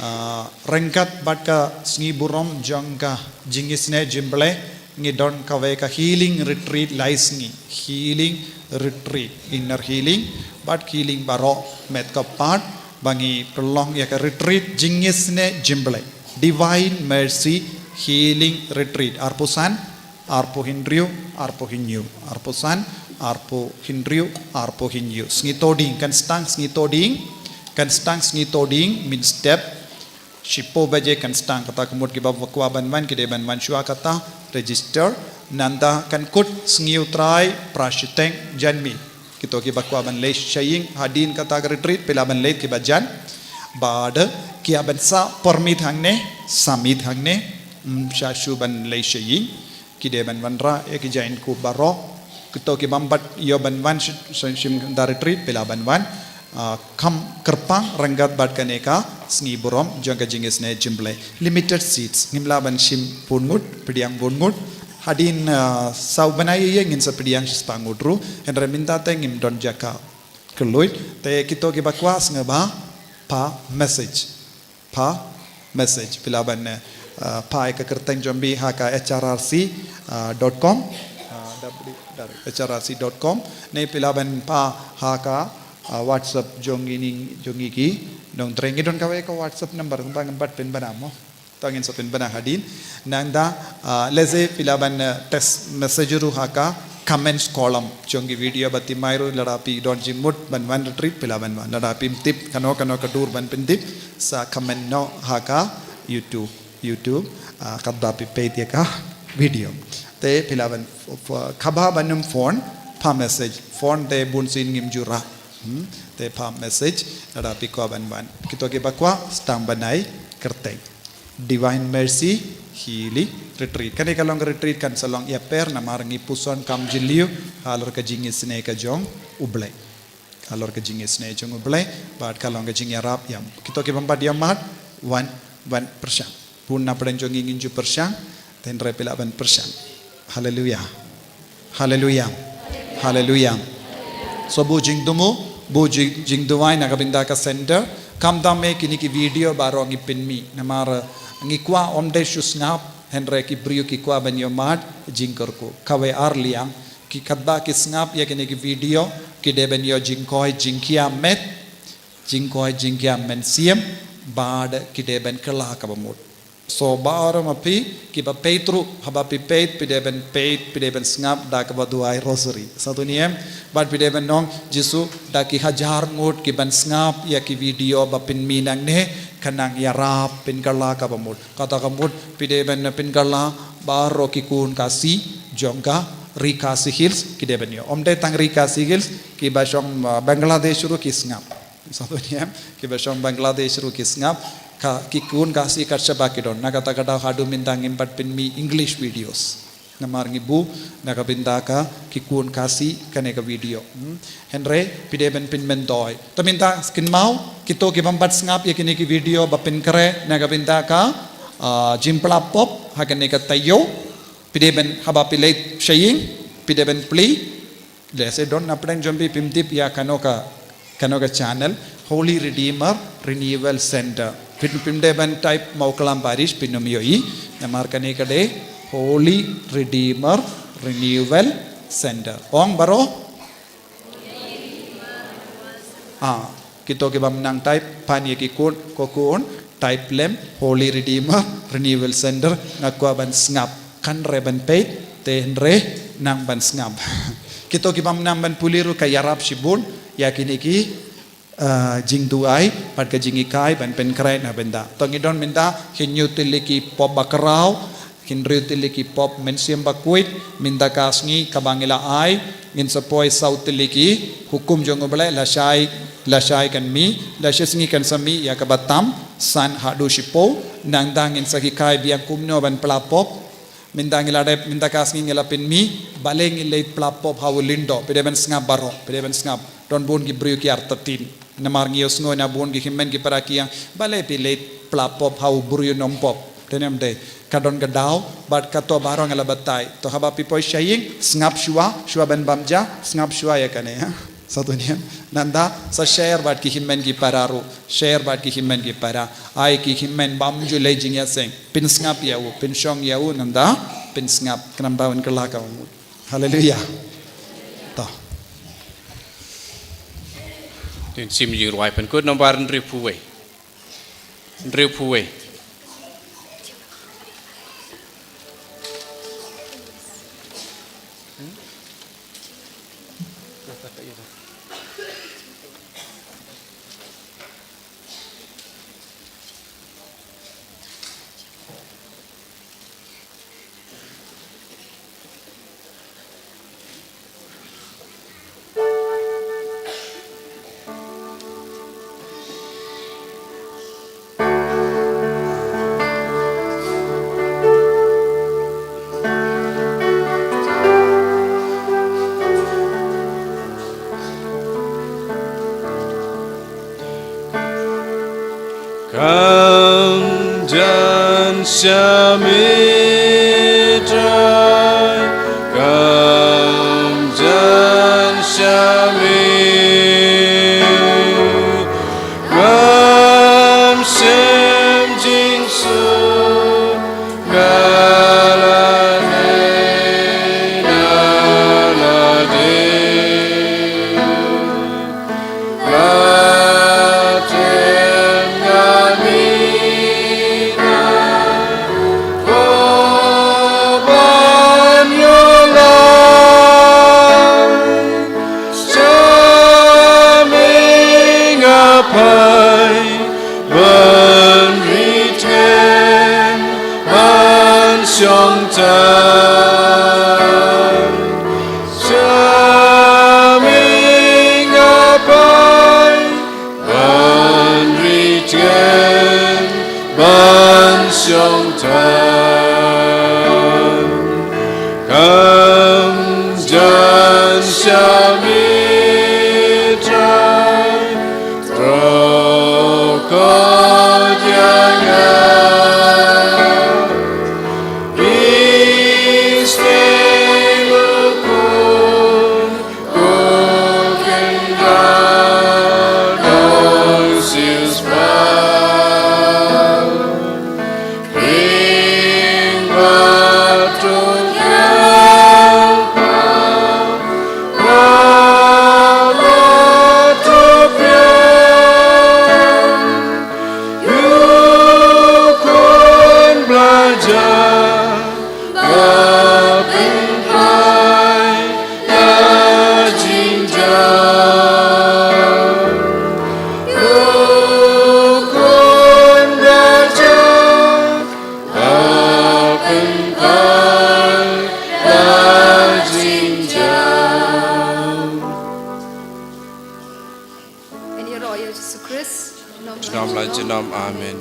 ah, ryngkat bad ka sngi burom jong ka jingisynei jingblei, ngi don kawei ka healing retreat lai sngi, healing retreat, inner healing bad healing baroh, met ka pat ba ngi pynlong ïa ka retreat jingisynei jingblei. Divine Mercy Healing Retreat. Arphew san, arphew hynriew, arphew hynñiew. Arphew san, arphew hynriew, arphew hynñiew. Sngi Toding, kan sdang sngi Toding, kan sdang sngi Toding, mynstep shiphew baje kan sdang. Kata ka mut kiba kwah ban wan, ki dei ban wan shuwa kata, register. Nangta kan kut sngi U Trai, phra shiteng janmiet. Kito kiba kwah ban leit sha ïing hadien kata ka retreat, phi lah ban leit kiba jan. Bad ki ïa ban sah permit hangne, submit hangne, ym shah shuh ban leit sha ïing. Ki dei ban wanrah ïa ki jaiñkup baroh. Kito ki bym pat ïoh ban wan shi-, shi-, shim da retreat, phi lah ban wan. Ah, kham kyrpang ryngkat bad kane ka sngi burom jong ka jingisynei jingblei. Limited seats, ngim lah ban shim bun ngut, pdiang bun ngut. Hadien, ah, saw bnai ïa ngin sa pdiang shispah ngut ruh, hynrei mynta te ngim don jaka kylluid. Te kito kiba kwah sngewbha phah message. Phah message. Phi lah ban, eh, phah ïa ka kyrteng jong phi ha ka H R R C, ah, dot com, ah, W W W dot H R R C dot com. Ne phi lah ban phah ha ka, ah, WhatsApp jong ngi, jong ngi ki nongtrei. Ngi don kawei ka WhatsApp number, tang ban pynbna mo. Tang ngin sa pynbna hadien. Nangta, ah, lehse phi lah ban, eh, text message ruh ha ka comments column jong ki video ba thymmai ruh, lada phi don jingmut ban wan retreat, phi lah ban wan. Lada phim tip kano kano ka dur ban pyntip, sa comment noh ha ka YouTube, YouTube, ah, katba phi peit ïa ka video. Te phi lah ban f-, f-, kaba ban ym phone, phah message. Phone te bunsien ngim ju rah. Hmm? Te phah message lada phi kwah ban wan. Kito kiba kwah, sdang ban ai kyrteng. Divine Mercy Healing Retreat. Kane ka long retreat kan sa long ïapher, namar ngi puson kam jylliew halor ka jingisynei ka jong U Blei. Halor ka jingisynei jong U Blei, bad ka long ka jingïarap ïa kito ki bym pat ïoh mad, wan, wan pyrshang. Bun na pdeng jong ngi ngin ju pyrshang, hynrei phi lah ban pyrshang. Haleluia. Haleluia. Haleluia. So buh jingthmu, buh jing, jingduwai na ka bynta ka center. Khamtam eh kine ki video baroh ngi pynmih. Namar, eh, ngi kwah ym dei shu sngap, hynrei ki briew ki kwah ban ïoh mad jingkyrkhu. Kawei ar liang, ki katba ki sngap ïa kine ki video, ki dei ban ïoh jingkoit jingkhiah met, jingkoit jingkhiah mynsiem, bad ki dei ban kylla kaba mut. So baroh ma phi kiba peit ruh, haba phi peit, phi dei ban peit, phi dei ban sngap da kaba duwai rosary. Sa tu niam, bad phi dei ban ong, Jisu, da ki hajar ngut ki ban sngap ïa ki video ba pynmih nangne, kan nang ïarap pynkylla kaba mut. Kata ka mut, phi dei ban pynkylla baroh ki khun Khasi jong ka Ri Khasi Hills, ki dei ban ïoh. Ym dei tang Ri Khasi Hills, kiba shong, uh, Bangladesh ruh ki sngap. Sa tu niam, kiba shong Bangladesh ruh ki sngap, ka, ki khun Khasi kat shaba ki don. Na kata ka daw haduh mynta ngim pat pynmih English videos. Namar ngi buh na ka bynta ka ki khun Khasi kane ka video. Hmm? Hynrei phi dei ban pynmyntoi. Te mynta kynmaw, kito ki bym pat sngap ïa kine ki video ba pynkhreh na ka bynta ka, ah, jingpla pop ha kane ka taïew. Phi dei ban, haba phi leit sha ïing, phi dei ban plie. Lehse don na pdeng jong phi phim tip ïa kano ka, kano ka channel, Holy Redeemer Renewal Center. Phim, phim dei ban type Mawklam Parish, phin ym ïohi. Namar kane ka dei Holy Redeemer Renewal Center. Ong baroh? Ah, kito ki bym nang type, pan ïa ki khun, ko khun, type lem, Holy Redeemer Renewal Center, nga kwah ban sngap. Kan re ban peit, te hynrei nang ban sngap. Kito ki bym nang ban pule ruh ka ïarap shibun ïa kine ki, eh, jingduwai bad ka jinghikai ban pynkhreh na bynta. To ngi don mynta hynñiew tylli ki pop bakhraw, hynriew tylli ki pop mynsiem bakhuid, mynta ka sngi kaba ngi la ai, ngin sa poi saw tylli ki hukum jong U Blei, lashai, lashai kan mih, lashisngi kan sa mih ïa kaba tam, san haduh shiphew, nangta ngin sa hikai biang kumno ban pla pop, Mynta ngi la dep, mynta ka sngi ngi la pynmih, balei ngi leit pla pop ha u lyngdoh, phi dei ban sngap baroh, phi dei ban sngap. Don bun ki briew ki artatien. Namar ngi ïohsngew na bun ki hynmen ki para ki ïa, balei phi leit pla pop ha u briew nongpop. Te ne em dei, ka don ka daw, bad kato baroh ngi la batai. To haba phi poi sha ïing, sngap shuwa, shuwa ban bam ja, sngap shuwa ïa kane, ha. Sa tu niam. Nangta, sa share bad ki hynmen ki para ruh. Share bad ki hynmen ki para. Ai ki hynmen bym ju leh jingïaseng. Pynsngap ïa u, pynshong ïa u, nangta, pynsngap. Khnang ba un kylla ka u. Haleluya. To. Tin sim jingrwai pynkut nombar hynriewphew wei. Hynriewphew wei. Kam jan sha mi Trai, kam jan sha mi, kam shim jingsuk nga la dei na la dei. Shong tai, sha mi nga pai, ban ri tien, ban shong tai. Kam jan sha mi Trai, tro ko dia nga. Yu khun bla jam, ba pynphai ïa jingjam. Yu khun bla jam, ba pynphai ïa jingjam. Ngi ïaroh ïa Jisu Khrist. Junom la junom, amen.